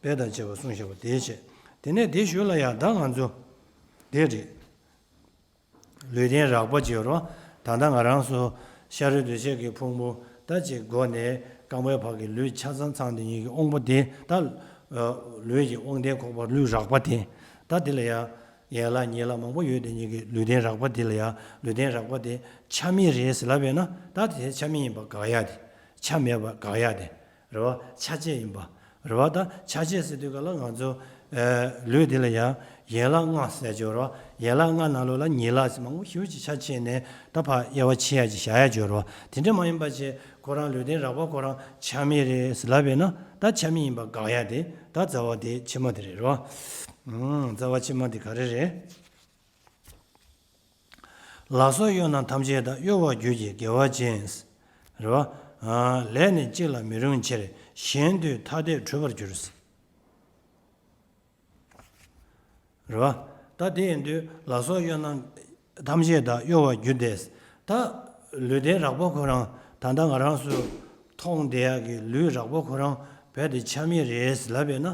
དཔེ་དང་བཅས་པ་གསུངས་བཞག་པ་དེ་བྱས། དེ་ནས་དེ་ཞུ་ལ་ཡ་ད་ང་ཚོ་དེ་རེད། ལུས་རྟེན་རགས་པ་ཅིག་ཡོད་རེད་བ། ད་ལྟ་ང་རང་ཚོ་ཤ་རུས་གདོས་བཅས་ཀྱི་ཕུང་པོ་ད་ཅིག་མགོ་ནས་རྐང་པའི་བར་གྱི་ལུས་ཆ་ཚང་ཚང་དེ་ཉིད་ཀྱི་དབང་པོ་དེ་ད་ལུས་ཀྱི་དབང་ལྡན་ཁོག་པ་ལུས་རགས་པ་དེ་ད་དེ་ལ་ཡ། ཡན་ལག་ཉིས་ལ་མང་པོ་ཡོད་དེ་ཉིད་ཀྱི་ལུས་རྟེན་རགས་པ་དེ་ལ་ཡང་ལུས་རྟེན་རགས་པ་དེ་ཆ་མེད་རེད་ཟེར་ལབ་པས་ན་ད་དེ་ཆ་མེད་ཡིན་པ་དགག་ཡ་དེ། ཆ་མེད་པ་དགག་ཡ་དེ། རེད་བ། ཆ་བཅས་ཡིན་པ། རེད་བ། ད་ཆ་བཅས་ཟེར་དུས་ག་ལ་ང་ཚོ་ཨེ་ལུས་དེ་ལ་ཡང་ཡན་ལག་ལྔ་ཟེར་ཡ་ཅིག་ཡོད་རེད་བ། ཡན་ལག་ལྔ་ནང་ལོགས་ལ་ཉིས་ལ་ཟེར་མང་པོ་ཞེ་པོ་ཅིག་ཆ་བཅས་ནས་ད་ཕར་དབྱེ་བ་ཕྱེ་ཡ་ཅིག་བཞག་ཡ་ཅིག་ཡོད་རེད་བ། དེ་འདྲ་མ་ཡིན་པ་བྱས་ཁོ་རང་ལུས་རྟེན་རགས་པ་ཁོ་རང་ཆ་མེད་རེད་ཟེར་ལབ་པས་ན་ད་ཆ་མེད་ཡིན་པ་དགག་ཡ་དེ་ད་རྩ་བ་དེ་ཕྱི་མ་དེ་རེད་རོ། ཨང་། རྩ་བ་ཕྱི་མ་དེ་ག་རེ་རེད། ལག་སོགས་གཡོ་རྣམས་ཐམས་ཅད་དག་གཡོ་བར་གྱུར་ཅིང་དགེ་བ་ཅན། རེད་བ། ལས་ནི་གཅིག་ལ་མི་རུང་ཕྱིར། གཞན་དུས་ཐ་དད་འཁྲུལ་པར་འགྱུར། རེད་བ། ད་དེ་ཡིན་དུས་ལ་སོགས་གཡོ་རྣམས་ཐམས་ཅད་དག་གཡོ་བར་འགྱུར་ཏེ། ད་ལུས་རྟེན་རགས་པ་ཁོ་རང་ད་ལྟ་ང་རང་ཚོ་མཐོང་བསྡད་ཡག་གི་ལུས་རགས་པ་ཁོ་རང་རྦད་དེ་ཆ་མེད་རེད་ལབ་པས་ན།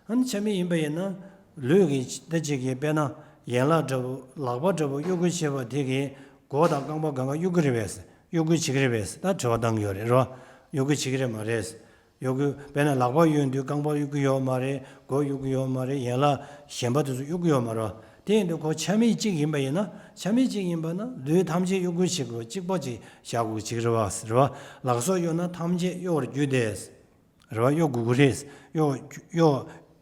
ཨ་ནི་ཆ་མེད་ཡིན་པ་ཡིན་ན། ལུས་ཀྱི་ད་ཅིག་གི་དཔེར་ན་ཡན་ལག་འདྲ་པོ་ལག་པ་འདྲ་པོ་གཡོ་འགུལ་བྱེད་པ་དེ་གིས་མགོ་དང་རྐང་པ་སྒང་ག་གཡོ་གི་རེད་པས། གཡོ་འགུལ་བྱེད་ཀྱི་རེད་པས། ད་དྲི་བ་བཏང་གི་ཡོད་རེད། རེད་བ། གཡོ་འགུལ་བྱེད་ཀྱི་རེད་མ་རེད། གཡོ་འགུལ་དཔེར་ན་ལག་པ་གཡོ་དུས་རྐང་པ་གཡོ་གི་ཡོད་མ་རེད། མགོ་གཡོ་གི་ཡོད་མ་རེད། ཡན་ལག་གཞན་པ་དེ་ཚོ་གཡོ་གི་ཡོད་མ་རེད། དེ་ཡིན་དུས་ཁོ་ཆ་མེད་གཅིག་ཡིན་པ་ཡིན་ན། ཆ་མེད་གཅིག་ཡིན་པ་ན་ལུས་ཐམས་ཅད་གཡོ་འགུལ་བྱེད་དགོས། གཅིག་པ་ཅིག་བཞག་དགོས་ཅིག་རེད་བ། རེད་བ། ལ་སོགས་གཡོ་རྣམས་ཐམས་ཅད་གཡོ་བར་འགྱུར་ཏེ། རེད་བ། གཡོ་དགོས་ཀྱི་རེད། གཡོ་གཡོ་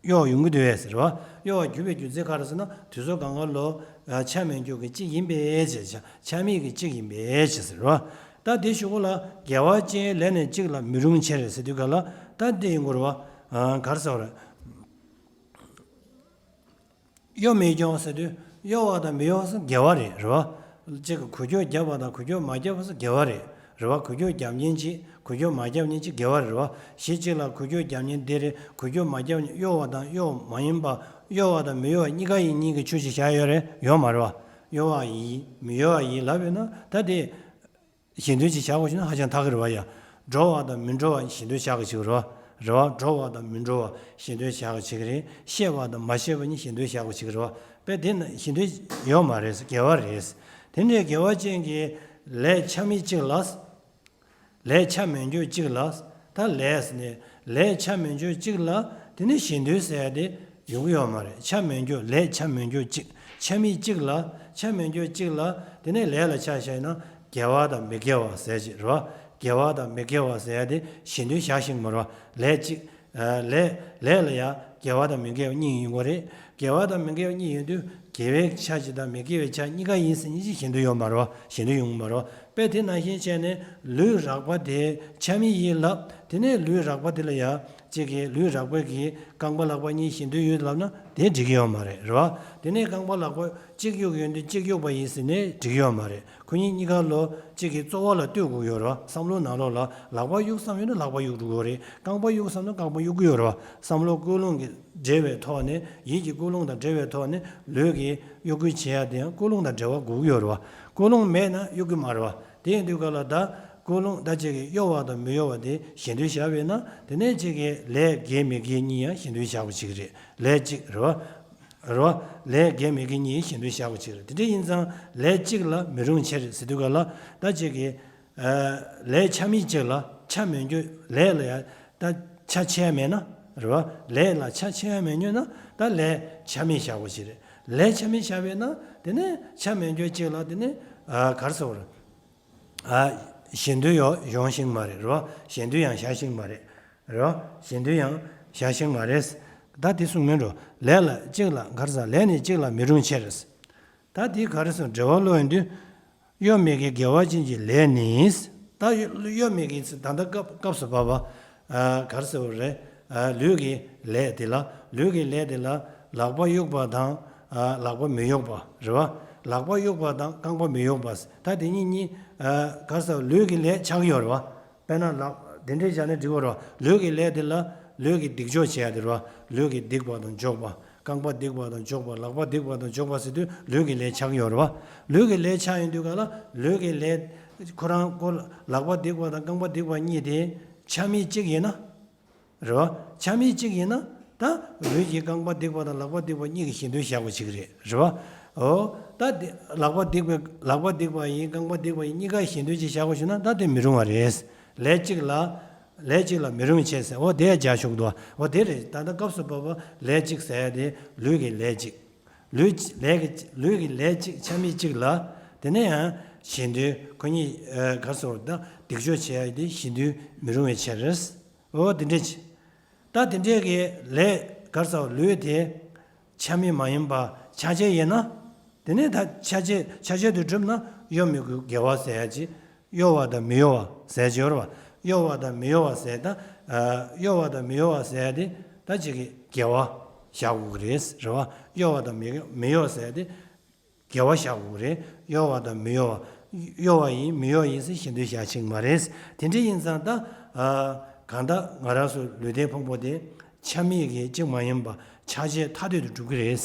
གཡོ་ཡོང་གི་འདུག་བས། རེད་བ། གཡོ་བར་འགྱུར་བའི་རྒྱུ་མཚན་ག་རེ་ཟེར་ན། དུས་ཚོད་སྒང་ག་ལ་ཆ་མེད་རྒྱུ་གི་གཅིག་ཡིན་པས་ཅེས། ཆ་མེད་ཀྱི་གཅིག་ཡིན་པས་ཅེས་ཟེར་བ། ད་དེ་གཞུག་གུ་ལ་དགེ་བ་ཅན་ལས་ནི་གཅིག་ལ་མི་རུང་ཕྱིར་ཟེར་དུས་ག་ལ། ད་འདི་ཡིན་དགོས་རེད་བ། ག་རེ་ཟེར་བ་རེད། གཡོ་མེད་ཀྱང་ཟེར་དུས་གཡོ་བ་དང་མི་གཡོ་བ་སོགས་དགེ་བ་རེད། རེད་བ། གཅིག་གིས་འགུལ་སྐྱོད་བརྒྱབ་པ་དང་འགུལ་སྐྱོད་མ་བརྒྱབ་པ་སོགས་དགེ་བ་རེད། རེད་བ། འགུལ་སྐྱོད་བརྒྱབ་མཁན་གཅིག་འགུལ་སྐྱོད་མ་བརྒྱབ་མཁན་གཅིག་དགེ་བ་རེད། རེད་བ། གཞི་གཅིག་ལ་འགུལ་སྐྱོད་བརྒྱབ་མཁན་འདི་རེད། འགུལ་སྐྱོད་མ་བརྒྱབ་མཁན། གཡོ་བ་དང་གཡོ་མ་ཡིན་པ། གཡོ་བ་དང་མི་གཡོ་བ་གཉིས་ཀ་ཡིན་མཁན་གྱི་ཆོས་ཅིག་བཞག་ཡོད་རེད། ཡོད་མ་རེད་བ། གཡོ་བ་ཡིན་མི་གཡོ་བ་ཡིན་ལབ་ཡོད་ན། ད་དེ་གཞན་དོན་ཅིག་བཞག་དགོས་ཞེ་ན་ཧ་ཅང་ཐག་གི་རེད་བ་ཡ། འགྲོ་བ་དང་མི་འགྲོ་བ་གཞན་དོན་བཞག་གི་ཅིག་རེད་བ། རེད་བ། འགྲོ་བ་དང་མི་འགྲོ་བ་གཞན་དོན་བཞག་གི་ཅིག་རེད། ཤེས་པ་དང་མ་ཤེས་པ་གཉིས་གཞན་དོན་བཞག་གི་ཅིག་རེད་བ། དཔེ་དེ་ན་གཞན་དོན་ཡོད་མ་རེད། དགེ་བ་རེད། དེ་འདྲའི་དགེ་བ་ཅན་གྱི་ལས་ཆ་མེད་གཅིག་ལ། ལས་ཆ་མེད་རྒྱུ་གཅིག་ལ། ད་ལས་ནི་ལས་ཆ་མེད་རྒྱུ་གཅིག་ལ། དེ་ནི་གཞན་དོན་ཟེར་ཡ་དེ་ཡོང་གི་ཡོད་མ་རེད། ཆ་མེད་རྒྱུ། ལས་ཆ་མེད་རྒྱུ་གཅིག་ཆ་མེད་གཅིག་ལ། ཆ་མེད་རྒྱུ་གཅིག་ལ། དེ་ནས་ལས་ལ་ཆ་བཞག་ན་དགེ་བ་དང་མི་དགེ་བ་ཟེར་གྱི་རེད་བ། དགེ་བ་དང་མི་དགེ་བ་ཟེར་ཡ་དེ་གཞན་དོན་བཞག་ཤེས་ཀྱི་མ་རེད་བ། ལས་གཅིག་ལས་ལས་ལ་ཡང་དགེ་བ་དང་མི་དགེ་བ་གཉིས་ཡོང་གི་རེད། དགེ་བ་དང་མི་དགེ་བ་གཉིས་ཡོང་དུས་དགེ་བའི་ཆ་གཅིག་དང་མི་དགེ་བའི་ཆ་གཉིས་ཀ་ཡིན་ཟེར་མཁན་ཅིག་གཞན་དོན་ཡོད་མ་རེད་བ། གཞན་དོན་ཡོང་གི་མ་རེད་བ། དཔེ་དེ་ནང་བཞིན་བྱས་ནས་ལུས་རགས་པ་དེ་ཆ་མེད་ཡིན་ལབ། དེ་ནས་ལུས་རགས་པ་དེ་ལ་ཡང་གཅིག་གིས་ལུས་རགས་པ་གི་རྐང་པ་ལག་པ་གཉིས་གཞན་དོན་ཡོད་ལབ་ན་དེ་འགྲིག་གི་ཡོད་མ་རེད། རེད་བ། དེ་ནས་རྐང་པ་ལག་པ་གཅིག་གཡུག་ཡོང་དུས་གཅིག་གཡུག་པ་ཡིན་ཟེར་ནས་འགྲིག་གི་ཡོད་མ་རེད། ཁོ་གཉིས་གཉིས་ཀ་ལོ་གཅིག་གི་རྩོལ་བ་ལ་ལྟོས་དགོས་ཡོད་རེད་བ། བསམ་བློ་ནང་ལོགས་ལ་ལག་པ་གཡུག་བསམ་ཡོད་ན་ལག་པ་གཡུག་འགྲོ་གི་ཡོད་རེད། རྐང་པ་གཡུག་བསམ་ན་རྐང་པ་གཡུག་གི་ཡོད་རེད་བ། བསམ་བློ་ཀུན་སློང་གི་འབྲེལ་བའི་ཐོག་ནས། ཡིད་ཀྱི་ཀུན་སློང་དང་འབྲེལ་བའི་ཐོག་ནས་ལུས་ཀྱི་གཡོ་འགུལ་བྱེད་ཡ་དེ་ཡང་ཀུན་སློང་དང་འབྲེལ་བ་དགོས་ཀྱི་ཡོད་རེད་བ། ཀུན་སློང་མེད་ན་གཡོ་གི་མ་རེད་བ། དེ་ཡིན་དུས་ག་ལ་ད་ཀུན་སློང་ད་ཅིག་གི་གཡོ་བ་དང་མི་གཡོ་བ་དེ་གཞན་དོན་བཞག་པས་ན། དེ་ནས་ཅིག་གི་ལས་དགེ་མི་དགེ་གཉིས་ཡང་གཞན་དོན་བཞག་པ་ཅིག་རེད། ལས་གཅིག་རེད་བ། རེད་བ། ལས་དགེ་མི་དགེ་གཉིས་གཞན་དོན་བཞག་པ་ཅིག་རེད། དེ་འདྲ་ཡིན་ཙང་ལས་གཅིག་ལ་མི་རུང་ཕྱིར་ཟེར་དུས་ག་ལ་ད་ཅིག་གི་ལས་ཆ་མེད་ཅིག་ལ་ཆ་མེད་རྒྱུ། ལས་ལ་ཡང་ད་ཆ་ཆེ་ཡ་མེད་ན། རེད་བ། ལས་ལ་ཆ་ཆེ་ཡ་མེད་ཉོས་ན་ད་ལས་ཆ་མེད་བཞག་དགོས་ཞིག་རེད། ལས་ཆ་མེད་བཞག་པས་ན་དེ་ནས་ཆ་མེད་རྒྱུ་གཅིག་ལ་དེ་ནས་ག་རེ་ཟེར་དགོས་རེད། གཞན་དོན་ཡང་ཡོང་ཤེས་མ་རེད། རེད་བ། གཞན་དོན་ཡང་བཞག་ཤེས་མ་རེད། རེད་བ། གཞན་དོན་ཡང་བཞག་ཤེས་མ་རེད། ད་དེ་གསུངས་མིན་འགྲོ། ལས་ལ་གཅིག་ལ་ག་རེ་ཟེར། ལས་ནི་གཅིག་ལ་མི་རུང་ཕྱིར། ད་དེ་ག་རེ་ཟེར། འགྲེལ་པ་ཀློག་ཡོང་དུས། གཡོ་མེད་ཀྱི་དགེ་བ་ཅན་གྱི་ལས་ནི། ད་གཡོ་མེད་ཀྱི་ད་ལྟ་སྐབས་སྐབས་སུ་བབ་པ། ག་རེ་ཟེར་བ་རེད། ལུས་ཀྱི་ལས་དེ་ལ། ལུས་ཀྱི་ལས་དེ་ལ་ལག་པ་གཡུག་པ་དང་། ལག་པ་མི་གཡུག་པ་རེད་བ། ལག་པ་གཡུག་པ་དང་རྐང་པ་མི་གཡུག་པ། ད་དེ་གཉིས་གཉིས། ག་རེ་ཟེར། ལུས་ཀྱི་ལས་ཆགས་ཀྱི་ཡོད་རེད་བ། དཔེར་ན་ལག་དེ་འདྲས་བྱས་ན་འགྲིག་གི་རེད་བ། ལུས་ཀྱི་ལས་དེ་ལ་ལུས་ཀྱི་སྡིག་སྦྱོར་བྱེད་ཡ་དེ་རེད་བ། ལུས་ཀྱི་སྡིག་པ་དང་འཇོག་པ། རྐང་པ་སྡིག་པ་དང་འཇོག་པ། ལག་པ་སྡིག་པ་དང་འཇོག་པ་ཟེར་དུས་ལུས་ཀྱི་ལས་ཆགས་ཀྱི་ཡོད་རེད་བ། ལུས་ཀྱི་ལས་ཆགས་ཡོང་དུས་ག་ལ་ལུས་ཀྱི་ལས་ཁོ་རང་ཁོ་ལག་པ་སྡིག་པ་དང་རྐང་པ་སྡིག་པ་གཉིས་དེ་ཆ་མེད་གཅིག་ཡིན་ན། རེད་བ། ཆ་མེད་གཅིག་ཡིན་ན་ད་ལུས་ཀྱི་རྐང་པ་སྡིག་པ་དང་ལག་པ་སྡིག་པ་གཉིས་ཀྱི་གཞན་དོན་བཞག་པ་ཅིག་རེད། རེད་བ། འོ། ད་དེ་ལག་པ་སྡིག་པའི་ལག་པ་སྡིག་པ་ཡིན། རྐང་པ་སྡིག་པ་ཡིན། གཉིས་ཀ་གཞན་དོན་ཅིག་བཞག་པ་ཞུ་ན་ད་དེ་མི་རུང་བ་རེད། ལས་གཅིག་ལ། ལས་གཅིག་ལ་མི་རུང་བྱས་ཟེར། འོ་དེ་རྒྱག་ཆོག་འདུག་འོ་དེ་རེད། ད་ལྟ་སྐབས་སུ་བབ་པ་ལས་གཅིག་ཟེར་ཡ་དེ་ལུས་ཀྱི་ལས་གཅིག་ལུས་ལས་ཀྱི་ལུས་ཀྱི་ལས་གཅིག་ཆ་མེད་གཅིག་ལ། དེ་ནས་ཡང་གཞན་དོན་ཁོ་གཉིས་ག་རེ་ཟེར་ད་སྡིག་སྦྱོར་བྱེད་ཡ་དེ་གཞན་དོན་མི་རུང་བའི་ཕྱིར། འོ་དེ་འདྲས་ཅིག་ད་དེ་འདྲས་ཀྱི་ལས་ག་རེ་ཟེར་ལུས་དེ་ཆ་མེད་མ་ཡིན་པ་ཆ་བྱད་ཡིན་ན། དེ་ནས་ད་ཆ་བྱད་ཆ་བྱད་དུ་གྲུབ་ན་གཡོ་མེད་ཀྱི་དགེ་བ་ཟེར་ཡ་ཅིག་གཡོ་བ་དང་མི་གཡོ་བ་ཟེར་གྱི་ཡོད་རེད་བ། གཡོ་བ་དང་མི་གཡོ་བ་ཟེར་ད། གཡོ་བ་དང་མི་གཡོ་བ་ཟེར་ཡ་དེ་ད་ཅིག་གི་དགེ་བ་བཞག་དགོས་ཀྱི་རེད། རེད་བ། གཡོ་བ་དང་མི་མི་གཡོ་བ་ཟེར་ཡ་དེ་དགེ་བ་བཞག་དགོས་ཀྱི་རེད། གཡོ་བ་དང་མི་གཡོ་བ། གཡོ་བ་ཡིན་མི་གཡོ་ཡིན་ཟེར་གཞན་དོན་བཞག་ཕྱིན་མ་རེད། དེ་འདྲ་ཡིན་ཙང་ད། གང་ལྟར་ང་རང་ཚོ་ལུས་རྟེན་ཕུང་པོ་དེ་ཆ་མེད་ཀྱི་གཅིག་མ་ཡིན་པ་ཆ་བྱད་ཐ་དད་དུ་གྲུབ་ཀྱི་རེད།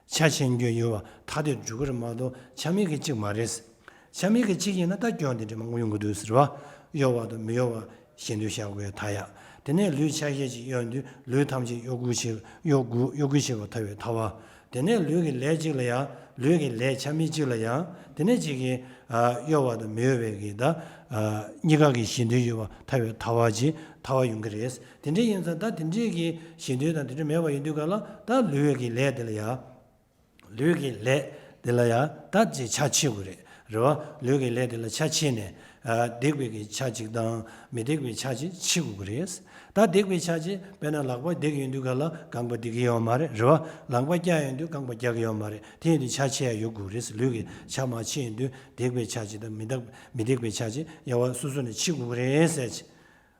ཆ་ཆེན་རྒྱུ་ཡོད་པ་ཐ་དད་འགྲོ་གི་རེད་མ་གཏོགས་ཆ་མེད་ཀྱི་གཅིག་མ་རེད། ཆ་མེད་ཀྱི་གཅིག་ཡིན་ན་ད་སྐྱོན་དེ་འདྲ་མང་པོ་ཡོང་གི་འདུག་ཟེར་བ། གཡོ་བ་དང་མི་གཡོ་བ་ཞེ་འདོད་བཞག་དགོས་ཐ་ཡ། དེ་ནས་ལུས་ཆ་ཤས་ཅིག་གཡོ་དུས་ལུས་ཐམས་ཅད་གཡོ་འགུལ་བྱེད་གཡོ་འགུལ་གཡོ་འགུལ་བྱེད་པ་ཐ་བའི་ཐ་བ། དེ་ནས་ལུས་ཀྱི་ལས་གཅིག་ལ་ཡང་ལུས་ཀྱི་ལས་ཆ་མེད་གཅིག་ལ་ཡང་དེ་ནས་གཅིག་གིས་ཨ་གཡོ་བ་དང་མི་གཡོ་བའི་གི་ད་ཨ་གཉིས་ཀ་གི་ཞེ་འདོད་ཡོད་པ་ཐ་བའི་ཐ་བ་ཅིག་ཐ་བ་ཡོང་གི་རེད། དེ་འདྲ་ཡིན་ཙང་ད་དེ་འདྲའི་གི་ཞེ་འདོད་དང་དེ་འདྲ་མེད་པ་ཡིན་དུས་ག་ལ་ད་ལུས་ཀྱི་ལས་དེ་ལ་ཡང་། ལུས་ཀྱི་ལས་དེ་ལ་ཡང་ད་ཅིག་ཆ་ཕྱེ་དགོས་རེད། རེད་བ། ལུས་ཀྱི་ལས་དེ་ལ་ཆ་ཕྱེ་ནས་ཨ་བདེ་བའི་གི་ཆ་གཅིག་དང་མི་བདེ་བའི་ཆ་གཅིག་ཕྱེ་དགོས་ཀྱི་རེད། ད་བདེ་བའི་ཆ་གཅིག་དཔེར་ན་ལག་པ་བདེ་གི་ཡོད་དུས་ག་ལ་རྐང་པ་བདེ་གི་ཡོད་མ་རེད། རེད་བ། ལག་པ་སྐྱག་ཡོད་དུས་རྐང་པ་སྐྱག་གི་ཡོད་མ་རེད། དེ་ཡིན་དུས་ཆ་ཕྱེ་ཡ་ཡོད་དགོས་རེད། ལུས་ཀྱི་ཆ་མ་ཕྱེ་ཡོད་དུས་བདེ་བའི་ཆ་གཅིག་དང་མི་བདེ་མི་བདེ་བའི་ཆ་གཅིག་ཡ་བ་སོ་སོ་ནས་ཕྱེ་དགོས་ཀྱི་རེད་ཟེར།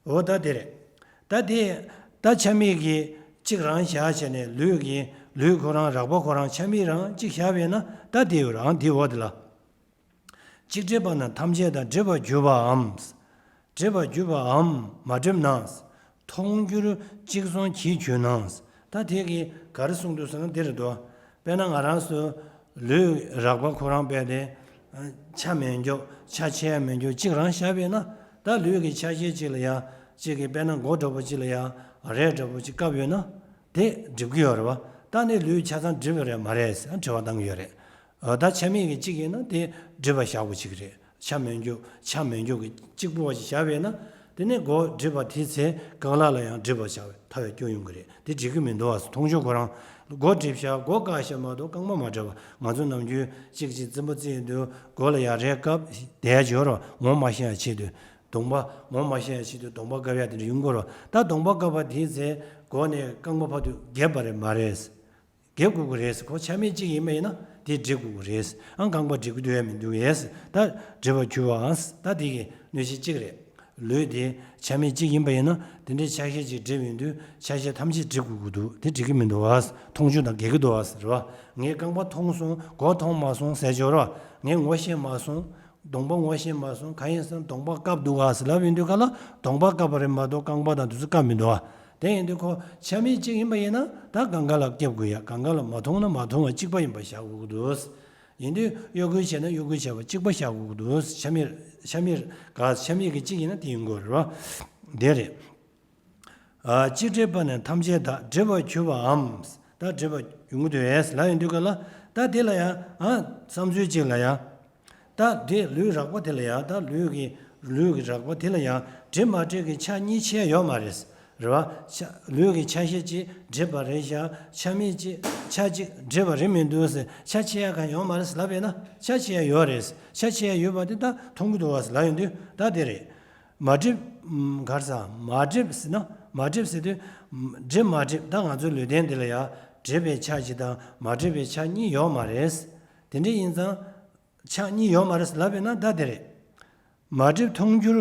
འོ་ད་དེ་རེད། ད་དེ་ད་ཆ་མེད་ཀྱི་གཅིག་རང་བཞག་བྱས་ནས་ལུས་ཀྱི་ལུས་ཁོ་རང་རགས་པ་ཁོ་རང་ཆ་མེད་རང་གཅིག་བཞག་པས་ན་ད་དེ་ཡོད་རང་དེ་འོ་དེ་ལ། གཅིག་སྒྲིབ་པ་ན་ཐམས་ཅད་དང་སྒྲིབ་པར་གྱུར་པའམ། སྒྲིབ་པར་གྱུར་པའམ་མ་སྒྲིབ་ན། མཐོང་འགྱུར་གཅིག་མཚུངས་གྱིས་གྱུར་ན། ད་དེ་གིས་ག་རེ་གསུངས་འདུག་ཟེར་ན་འདི་རེད་དོ། དཔེར་ན་ང་རང་ཚོ་ལུས་རགས་པ་ཁོ་རང་དཔེ་དེ་ཆ་མེད་འགྱོ་ཆ་ཆེ་ཡ་མེད་འགྱོ་གཅིག་རང་བཞག་པས་ན་ད་ལུས་ཀྱི་ཆ་ཤས་གཅིག་ལ་ཡ་གཅིག་གི་དཔེར་ན་མགོ་འདྲ་པོ་གཅིག་ལ་ཡ་རས་འདྲ་པོ་གཅིག་བཀབ་ཡོད་ན་དེ་སྒྲིབ་ཀྱི་ཡོད་རེད་བ། ད་ནི་ལུས་ཆ་ཚང་སྒྲིབ་ཡོད་རེད་མ་རེད་ཟེར་དྲི་བ་བཏང་གི་ཡོད་རེད། ཨ་ད་ཆ་མེད་ཀྱི་གཅིག་ཡིན་ན་དེ་སྒྲིབ་པ་བཞག་པོ་གཅིག་རེད། ཆ་མེད་འགྱོ་ཆ་མེད་འགྱོ་གི་གཅིག་པོ་བ་ཞིག་བཞག་པས་ན། དེ་ནས་མགོ་སྒྲིབ་པ་དེའི་ཚེ་རྐང་ལག་ལ་ཡང་སྒྲིབ་པ་བཞག་པའི་ཐ་བའི་སྐྱོན་ཡོང་གི་རེད། དེ་འགྲིག་གི་མི་འདུག་ཨ། མཐོང་ཆོས་ཁོ་རང་མགོ་སྒྲིབ་བཞག་མགོ་བཀག་བཞག་མ་གཏོགས་རྐང་པ་མ་སྒྲིབ་པ། ང་ཚོ་ནམ་རྒྱུན་གཅིག་གཅིག་རྩེད་མོ་རྩེ་ཡོང་དུས་མགོ་ལ་ཡང་རས་བཀབ་བསྡད་ཡ་ཅིག་ཡོད་རེད། ངོ་མ་ཤེས་ཡ་ཆེད་དུ་གདོང་པ་ངོ་མ་ཤེས་ཡ་ཆེད་དུ་གདོང་པ་བཀབ་ཡ་དེ་འདྲ་ཡོང་གི་རེད། ད་གདོང་པ་བཀབ་པ་དེའི་ཚེ་མགོ་ནས་རྐང་པ་བར་དུ་འགེབས་པ་རེད་མ་རེད། འགེབས་དགོས་ཀྱི་རེད། ཁོ་ཆ་མེད་གཅིག་ཡིན་པ་ཡིན་ན་དེ་སྒྲིབ་དགོས་ཀྱི་རེད། ཨང་རྐང་པ་སྒྲིབ་ཀྱི་འདུག་ཡ་མི་འདུག་ཡས། ད་སྒྲིབ་པར་གྱུར་པའང་ད་དེ་གི་གནོད་བྱེད་གཅིག་རེད། ལུས་དེ་ཆ་མེད་གཅིག་ཡིན་པ་ཡིན་ན་དེ་འདྲའི་ཆ་ཤས་གཅིག་སྒྲིབ་ཡོང་དུས་ཆ་ཤས་ཐམས་ཅད་སྒྲིབ་དགོས་ཀྱི་འདུག་དེ་འགྲིག་གི་མི་འདུག་ཨ། མཐོང་ཆོས་དང་འགལ་གྱི་འདུག་ཨ་ཟེར་བ། ངས་རྐང་པ་མཐོང་སོང་མགོ་མཐོང་མ་སོང་ཟེར་ཆོག་ར། ངས་ངོ་ཤེས་མ་སོང་། གདོང་པ་ངོ་ཤེས་མ་སོང་། གང་ཡིན་ཟེར་ན་གདོང་པ་བཀབ་འདུག་ག་ཟེར་ལབ་ཡོང་དུས་ག་ལ་གདོང་པ་བཀབ་པ་རེད་མ་གཏོགས་རྐང་པ་དང་དེ་ཚོ་བཀབ་མི་འདུག་ག་དེ་ཡིན་དུས་ཁོ་ཆ་མེད་གཅིག་ཡིན་པ་ཡིན་ན་ད་སྒང་ག་ལ་བཀབ་དགོས་ཡ། སྒང་ག་ལ་མ་མཐོང་ན་མ་མཐོང་བ་གཅིག་པ་ཡིན་པ་བཞག་དགོས་ཀྱི་འདུག་ཡིན་དུས་གཡོ་འགུལ་བྱས་ན་གཡོ་འགུལ་བྱས་པ་གཅིག་པ་བཞག་དགོས་ཀྱི་འདུག་ཆ་མེད་ཆ་མེད་ག་ཆ་མེད་ཀྱི་གཅིག་ཡིན་ན་དེ་ཡིན་དགོས་རེད་བ། དེ་རེད། ཨ་གཅིག་སྒྲིབ་པ་ནི་ཐམས་ཅད་དག་སྒྲིབ་པར་གྱུར་པའམ། ད་སྒྲིབ་པ་ཡོང་གི་འདུག་ཨེ་ལབ་ཡོང་དུས་ག་ལ་ད་དེ་ལ་ཡང་ཨ་བསམ་ཚུལ་གཅིག་ལ་ཡང་། ད་དེ་ལུས་རགས་པ་དེ་ལ་ཡང་ད་ལུས་ཀྱི་ལུས་ཀྱི་རགས་པ་དེ་ལ་ཡང་སྒྲིབ་མ་སྒྲིབ་ཀྱི་ཆ་གཉིས་ཕྱེ་ཡོད་མ་རེད། རེད་བ། ཆ་ལུས་ཀྱི་ཆ་ཤས་གཅིག་སྒྲིབ་པ་རེད་ཤག་ཆ་མེད་གཅིག་ཆ་གཅིག་སྒྲིབ་པ་རེད་མི་འདུག་ཟེར་ཆ་ཕྱེ་ཡ་གང་ཡོད་མ་རེད་ལབ་པས་ན་ཆ་ཕྱེ་ཡ་ཡོད་རེད། ཆ་ཕྱེ་ཡ་ཡོད་པ་དེ་ད་མཐོང་གི་འདུག་བ་ལབ་ཡོང་དུས་ད་དེ་རེད། མ་སྒྲིབ། གར་ས་མ་སྒྲིབ་ཟེར་ན་མ་སྒྲིབ་ཟེར་དུས། སྒྲིབ་མ་སྒྲིབ་ད་ང་ཚོའི་ལུས་རྟེན་འདི་ལ་ཡང་སྒྲིབ་པའི་ཆ་གཅིག་དང་མ་སྒྲིབ་པའི་ཆ་གཉིས་ཡོད་མ་རེད། དེ་འདྲ་ཡིན་ཙང་། ཆ་གཉིས་ཡོད་མ་རེད་ལབ་པས་ན་ད་དེ་རེད། མ་སྒྲིབ་མཐོང་འགྱུར་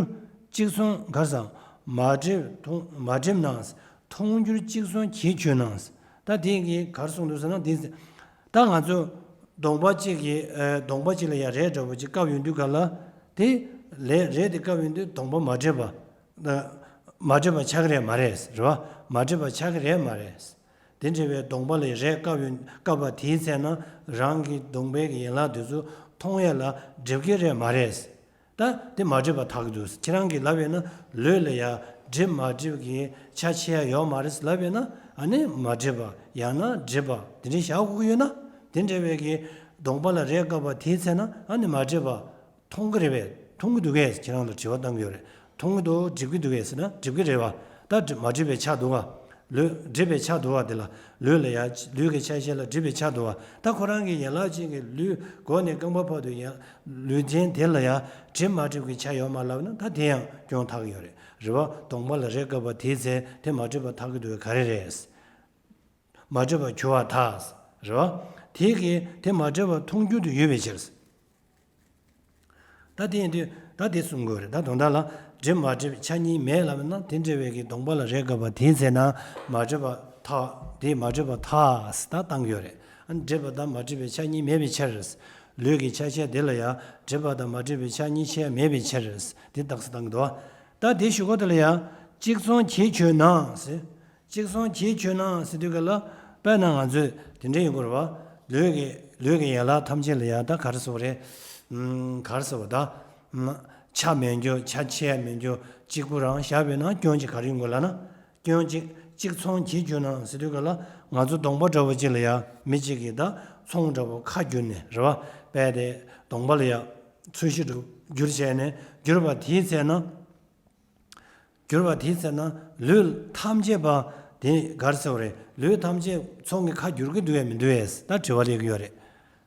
གཅིག་མཚུངས་གར་ས་མ་སྒྲིབ་མཐོང་མ་སྒྲིབ་ན། མཐོང་འགྱུར་གཅིག་མཚུངས་གྱིས་གྱུར་ན། ད་དེ་གི་གར་གསུངས་འདུག་ཟེར་ན་འདི། ད་ང་ཚོ་གདོང་པ་གཅིག་གི་ཨ་གདོང་པ་གཅིག་ལ་ཡང་རས་འདྲ་པོ་གཅིག་བཀབ་ཡོང་དུས་ག་ལ། དེ་ལས་རས་དེ་བཀབ་ཡོང་དུས་གདོང་པ་མ་སྒྲིབ་པ། མ་སྒྲིབ་པ་ཆགས་ཀྱི་རེད་མ་རེད་རེད་བ། མ་སྒྲིབ་པ་ཆགས་ཀྱི་རེད་མ་རེད། དེ་འདྲ་བའི་གདོང་པ་ལ་རས་བཀབ་ཡོང་བཀབ་པ་དེའི་ཚེ་ན་རང་གི་གདོང་པའི་ཡན་ལག་དེ་ཚོ་མཐོང་ཡ་ལ་སྒྲིབ་ཀྱི་རེད་མ་རེད། ད་དེ་མ་སྒྲིབ་པ་ཐག་གི་འདུག་ཁྱེད་རང་གིས་ལབ་ཡོད་ན་ལུས་ལ་ཡ་སྒྲིབ་མ་སྒྲིབ་ཀྱི་ཆ་ཕྱེ་ཡ་ཡོད་མ་རེད་ལབ་ཡོད་ན་ཨ་ནི་མ་སྒྲིབ་པ་ཡང་ན་སྒྲིབ་པ་དེ་འདྲ་བཞག་དགོས་ཀྱི་ཡོད་ན། དེ་འདྲ་བའི་གི་གདོང་པ་ལ་རས་བཀབ་པ་དེའི་ཚེ་ན་ཨ་ནི་མ་སྒྲིབ་པ་མཐོང་གི་རེད་པས། མཐོང་གི་འདུག་གས་ཁྱེད་རང་ལ་དྲི་བ་བཏང་གི་ཡོད་རེད། མཐོང་གི་འདུག་སྒྲིབ་ཀྱི་འདུག་གས་ཟེར་ན་སྒྲིབ་ཀྱི་རེད་བ། ད་སྒྲིབ་མ་སྒྲིབ་པའི་ཆ་འདུག་བ། ལུས་སྒྲིབ་པའི་ཆ་འདུག་བ་དེ་ལ། ལུས་ལ་ཡ་ལུས་ཀྱི་ཆ་ཤས་ལ་སྒྲིབ་པའི་ཆ་འདུག་བ། ད་ཁོ་རང་གི་ཡན་ལག་ཅན་གྱི་ལུས་མགོ་ནས་རྐང་པ་བར་དུ་ཡང་ལུས་རྟེན་དེ་ལ་ཡ་སྒྲིབ་མ་སྒྲིབ་ཀྱི་ཆ་ཡོད་མ་ལབ་ན་ད་དེ་ཡང་སྐྱོན་ཐག་ཡོད་རེད། རེད་བ། གདོང་པ་ལ་རས་བཀབ་པ་དེའི་ཚེ་དེ་མ་སྒྲིབ་པ་ཐག་གི་འདུག་གས་ག་རེ་རེད། མ་སྒྲིབ་པ་གྱུར་པ་ཐག་རེད་བ། དེ་གིས་དེ་མ་སྒྲིབ་པ་མཐོང་འགྱུར་དུ་ཡོད་པའི་ཕྱིར། ད་དེ་ཡིན་དུས་ད་དེ་གསུང་དགོས་རེད། ད་དོན་དག་ལ་སྒྲིབ་མ་སྒྲིབ་ཆ་གཉིས་མེད་ལབ་ན་དེ་འདྲ་བའི་གི་གདོང་པ་ལ་རས་བཀབ་པ་དེའི་ཚེ་ན་མ་སྒྲིབ་པ་ཐག་དེ་མ་སྒྲིབ་པ་ཐག་ད་བཏང་གི་ཡོད་རེད། ཨ་ནི་སྒྲིབ་པ་དང་མ་སྒྲིབ་པའི་ཆ་གཉིས་མེད་པའི་ཕྱིར། ལུས་ཀྱི་ཆ་ཤས་དེ་ལ་ཡང་སྒྲིབ་པ་དང་མ་སྒྲིབ་པའི་ཆ་གཉིས་ཆ་མེད་པའི་ཕྱིར། དེ་རྟགས་གསལ་བཏང་གི་འདུག་ད་དེ་ཞུ་སྐོར་དེ་ལ་ཡང་གཅིག་མཚུངས་གྱིས་གྱུར་ན་ཟེར། གཅིག་མཚུངས་གྱིས་གྱུར་ན་ཟེར་དུས་ག་ལ་དཔེར་ན་ང་ཚོས་དེ་འདྲ་ཡིན་དགོས་རེད་བ། ལུས་ཀྱི་ལུས་ཀྱི་ཡན་ལག་ཐམས་ཅད་ལ་ཡང་ད་ག་རེ་ཟེར་བ་རེད། ཨམ། ག་རེ་ཟེར་བ་ད། ཨམ། ཆ་མེད་འགྱུར་ཆ་ཆེ་ཡང་མེད་འགྱུར་གཅིག་པུ་རང་བཞག་པས་ན་སྐྱོན་གཅིག་ག་རེ་ཡོང་གི་ལབ་ན། སྐྱོན་གཅིག་གཅིག་ཚོང་བགྱིད་གྱུར་ན་ཟེར་དུས་ག་ལ་ང་ཚོ་གདོང་པ་འདྲ་བོ་གཅིག་ལ་ཡང་མི་གཅིག་གིས་ད་ཚོང་འདྲ་བོ་ཁ་བསྒྱུར་ནས་རེད་བ། དཔེ་དེ་གདོང་པ་ལ་ཡང་ཚོས་གཞི་འདྲ་བསྒྱུར་བྱས་ནས་བསྒྱུར་བ་དེའི་ཚེ་ན། བསྒྱུར་བ་དེའི་ཚེ་ན་ལུས་ཐམས་ཅད་པ་དེ་ག་རེ་ཟེར་བ་རེད། ལུས་ཐམས་ཅད་ཚོང་གི་ཁ་བསྒྱུར་གྱི་འདུག་ཡ་མི་འདུག་ཡས་ད་དྲི་བ་སླེབས་ཀྱི་ཡོད་རེད།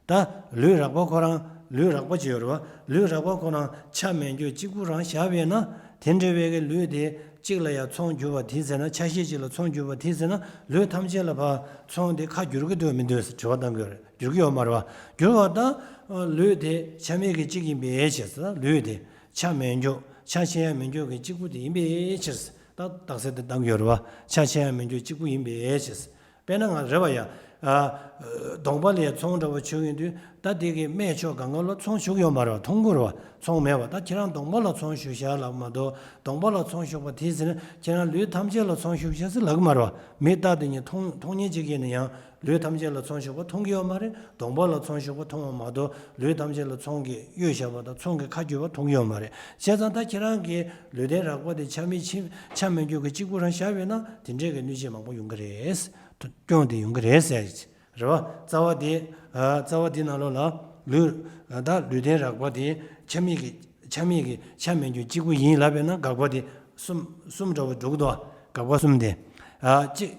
ད་ལུས་རགས་པ་ཁོ་རང་ལུས་རགས་པ་ཅིག་ཡོད་རེད་བ། ལུས་རགས་པ་ཁོ་རང་ཆ་མེད་འགྱུར་གཅིག་པུ་རང་བཞག་པས་ན་དེ་འདྲ་བའི་གི་ལུས་དེ་གཅིག་ལ་ཡང་ཚོང་བསྒྱུར་བ་དེའི་ཚེ་ན་ཆ་ཤས་གཅིག་ལ་ཚོང་བསྒྱུར་བ་དེའི་ཚེ་ན་ལུས་ཐམས་ཅད་ལ་ཕར་ཚོང་དེ་ཁ་བསྒྱུར་གྱི་འདུག་མི་འདུག་ཟེར་དྲི་བ་བཏང་གི་ཡོད་རེད། བསྒྱུར་གྱི་ཡོད་མ་རེད་བ། བསྒྱུར་བ་དང་ལུས་དེ་ཆ་མེད་ཀྱི་གཅིག་ཡིན་པའི་ཕྱིར་ཟེར། ལུས་དེ་ཆ་མེད་འགྱུར་ཆ་ཆེ་ཡང་མེད་འགྱུར་གྱི་གཅིག་པུ་དེ་ཡིན་པའི་ཕྱིར་ཟེར། ད་རྟགས་གསལ་དེ་བཏང་གི་ཡོད་རེད་བ། ཆ་ཆེ་ཡང་མེད་འགྱུར་གཅིག་པུ་ཡིན་པའི་ཕྱིར་ཟེར། དཔེར་ན་ང་རེད་བ་ཡ། ཨ། གདོང་པ་ལ་ཡ་ཚོང་འདྲ་བོ་བྱུགས་ཡོང་དུས་ད་དེ་གི་སྨད་ཕྱོགས་སྒང་ག་ལ་ཚོང་བྱུགས་ཡོད་མ་རེད་བ། མཐོང་གི་རེད་བ། ཚོང་མེད་བ། ད་ཁྱེད་རང་གདོང་པ་ལ་ཚོང་བྱུགས་བཞག་ལབ་མ་གཏོགས་གདོང་པ་ལ་ཚོང་བྱུགས་པ་དེ་ཟེར་ན་ཁྱེད་རང་ལུས་ཐམས་ཅད་ལ་ཚོང་བྱུགས་བཞག་ཟེར་ལབ་གི་མ་རེད་བ། མི་རྟག་དེ་ཉིད་མཐོང་མཐོང་མཁན་ཅིག་ཡིན་ན་ཡང་ལུས་ཐམས་ཅད་ལ་ཚོང་བྱུགས་པ་མཐོང་གི་ཡོད་མ་རེད། གདོང་པ་ལ་ཚོང་བྱུགས་པ་མཐོང་བ་མ་གཏོགས་ལུས་ཐམས་ཅད་ལ་ཚོང་གི་གཡོས་བཞག་པ་དང་ཚོང་གི་ཁ་བསྒྱུར་བ་མཐོང་གི་ཡོད་མ་རེད། བྱས་ཙང་ད་ཁྱེད་རང་གི་ལུས་རྟེན་རགས་པ་དེ་ཆ་མེད་ཆ་མེད་འགྱུར་གྱི་གཅིག་པུ་རང་བཞག་པས་ན་དེ་འདྲས་ཀྱི་གནོད་བྱེད་མང་པོ་ཡོང་གི་རེད། སྐྱོན་དེ་ཡོང་གི་རེད་ཟེར། རེད་བ། རྩ་བ་དེ། ཨ། རྩ་བ་དེ་ནང་ལོགས་ལ་ལུས། ད་ལུས་རྟེན་རགས་པ་དེ་ཆ་མེད་ཀྱི་ཆ་མེད་ཀྱི་ཆ་མེད་འགྱུར་གཅིག་པུ་ཡིན་ལབ་པས་ན་དགག་པ་དེ་གསུམ་གསུམ་འདྲ་བོ་འགྲོ་གི་འདུག་དགག་པ་གསུམ་དེ། ཨ། གཅིག་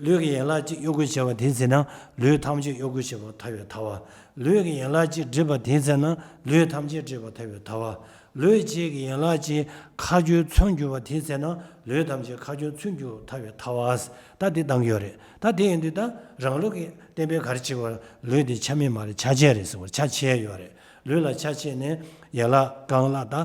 ལུས་ཀྱི་ཡན་ལག་གཅིག་གཡོ་འགུལ་བྱས་པ་དེའི་ཚེ་ན་ལུས་ཐམས་ཅད་གཡོ་འགུལ་བྱེད་པར་ཐལ་བའི་ཐལ་བ། ལུས་ཀྱི་ཡན་ལག་གཅིག་འགྲིབ་པ་དེའི་ཚེ་ན་ལུས་ཐམས་ཅད་འགྲིབ་པར་ཐལ་བའི་ཐལ་བ། ལུས་གཅིག་གི་ཡན་ལག་གཅིག་ཁ་བསྒྱུར་ཚུན་གྱུར་པ་དེའི་ཚེ་ན་ལུས་ཐམས་ཅད་ཁ་བསྒྱུར་ཚུན་གྱུར་ཐལ་བའི་ཐལ་བ། ད་འདི་བཏང་གི་ཡོད་རེད། ད་དེ་ཡིན་དུས་ད་རང་ལུགས་ཀྱི་བསྟན་པའི་ག་རེ་བྱེད་པར་ལུས་འདི་ཆ་མེད་མ་རེད། ཆ་ཆེ་རེད་ཟེར་བར་ཆ་ཆེ་ཡོད་རེད། ལུས་ལ་ཆ་ཆེ་ནས་ཡན་ལག་རྐང་ལག་ད་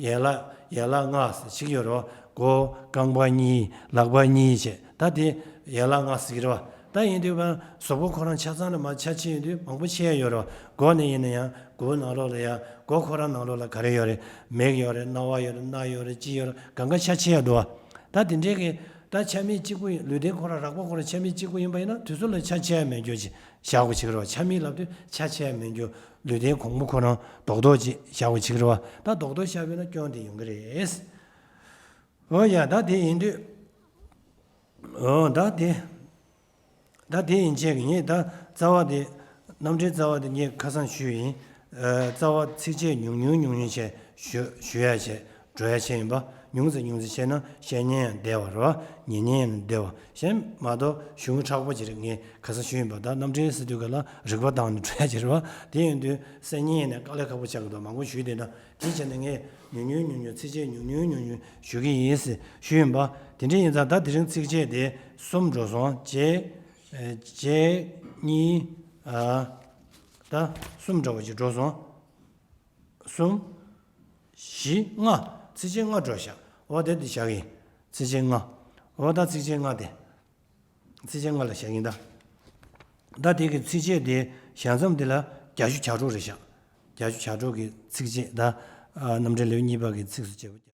ཡན་ལག་ཡན་ལག་ལྔ་ཟེར་ཞིག་ཡོད་རེད། མགོ་རྐང་པ་གཉིས་ལག་པ་གཉིས་བྱས་ད་དེ་ཡན་ལག་ལྔ་ཟེར་གི་རེད་བ། ད་ཡིན་དུས་བ་གཟུགས་པོ་ཁོ་རང་ཆ་ཚང་ལ་མ་ཆ་ཆེ་ཡིན་དུས་མང་པོ་ཆེ་ཡ་ཡོད་རེད་བ། མགོ་ནས་ཡིན་ན་ཡང་མགོ་ནང་ལོགས་ལ་ཡང་མགོ་ཁོ་རང་ནང་ལོགས་ལ་ག་རེ་ཡོད་རེད། མིག་ཡོད་རེད། རྣ་བ་ཡོད་རེད། སྣ་ཡོད་རེད། ལྕེ་ཡོད་རེད། གང་ག་ཆ་ཆེ་ཡ་འདུག་བ། ད་དེ་འདྲའི་གི་ད་ཆ་མེད་གཅིག་པུ་ཡིན། ལུས་རྟེན་ཁོ་རང་རགས་པ་ཁོ་རང་ཆ་མེད་གཅིག་པུ་ཡིན་པ་ཡིན་ན་དུས་ཚོད་ལ་ཆ་ཆེ་ཡ་མེད་རྒྱུ་ཅིག་བཞག་དགོས་ཅིག་རེད་བ། ཆ་མེད་ལབ་དུས་ཆ་ཆེ་ཡ་མེད་རྒྱུ། ལུས་རྟེན་གོང་མོ་ཁོ་རང་རྡོག་རྡོག་ཅིག་བཞག་དགོས་ཅིག་རེད་བ། ད་རྡོག་རྡོག་བཞག་པས་ན་སྐྱོན་དེ་ཡོང་གི་རེད། འོ་ཡ་ད་དེ་ཡིན་དུས། འོ་ད་དེ། ད་དེ་ཡིན་ཆད་ངས་ད་རྩ་བ་དེ། རྣམ་འགྲེལ་རྩ་བ་དེ་ངས་ཁ་སང་ཞུས་ཡིན། ཨ། རྩ་བ་ཚིགས་བཅད་ཉུང་ཉུང་ཉུང་ཉུང་བྱས་ཞུ་ཞུ་ཡ་བྱས་འགྲོ་ཡ་བྱས་ཡིན་པ། ཉུང་ཙམ་ཉུང་ཙམ་བྱས་ན་བཤད་ཉན་ཡང་བདེ་བ་རེད་བ། ཉན་ཉན་ཡང་བདེ་བ། གཞན་མ་གཏོགས་གཞུང་མཁྲེགས་པོ་ཅིག་རེད། ངས་ཁ་སང་ཞུས་ཡིན་པ། ད་རྣམ་འགྲེལ་ཟེར་དུས་ག་ལ་རིག་པ་བཏང་ནས་འགྲོ་ཡ་ཅིག་རེད་བ། དེ་ཡིན་དུས་གསན་ཉན་ཡང་ནས་དཀའ་ལས་ཁག་པོ་ཆགས་ཀྱི་འདུག་མང་པོ་ཞུས་བསྡད་ན། དེ་བྱས་ནས་ངས་ཉུང་ཉུང་ཉུང་ཉུང་ཚིགས་བཅད་ཉུང་ཉུང་ཉུང་ཉུང་ཞུ་གི་ཡིན་ཟེར་ཞུས་ཡིན་པ། དེ་འདྲ་ཡིན་ཙང་ད་དེ་རིང་ཚིགས་བཅད་དེ་གསུམ་འགྲོ་སོང་། གཅིག་གཅིག་གཉིས། ཨ། ད་གསུམ་འདྲ་བོ་ཅིག་འགྲོ་སོང་། གསུམ། བཞི། ལྔ། ཚིགས་བཅད་ལྔ་འགྲོ་བཞག་འོ་དེ་དེ་བཞག་གི་ཡིན། ཚིགས་བཅད་ལྔ། འོ་ད་ཚིགས་བཅད་ལྔ་དེ། ཚིགས་བཅད་ལྔ་ལ་བཞག་གི་ཡིན་ད། ད་དེ་གི་ཚིགས་བཅད་དེ་ཞལ་མཚམས་དེ་ལ་བརྒྱད་ཅུ་གྱ་དྲུག་རེད་བཞག་བརྒྱད་ཅུ་གྱ་དྲུག་གི་ཚིགས་བཅད་ད། ཨ། རྣམ་འགྲེལ་ལེའུ་གཉིས་པ་གི་ཚིགས་སུ་བཅད་པ།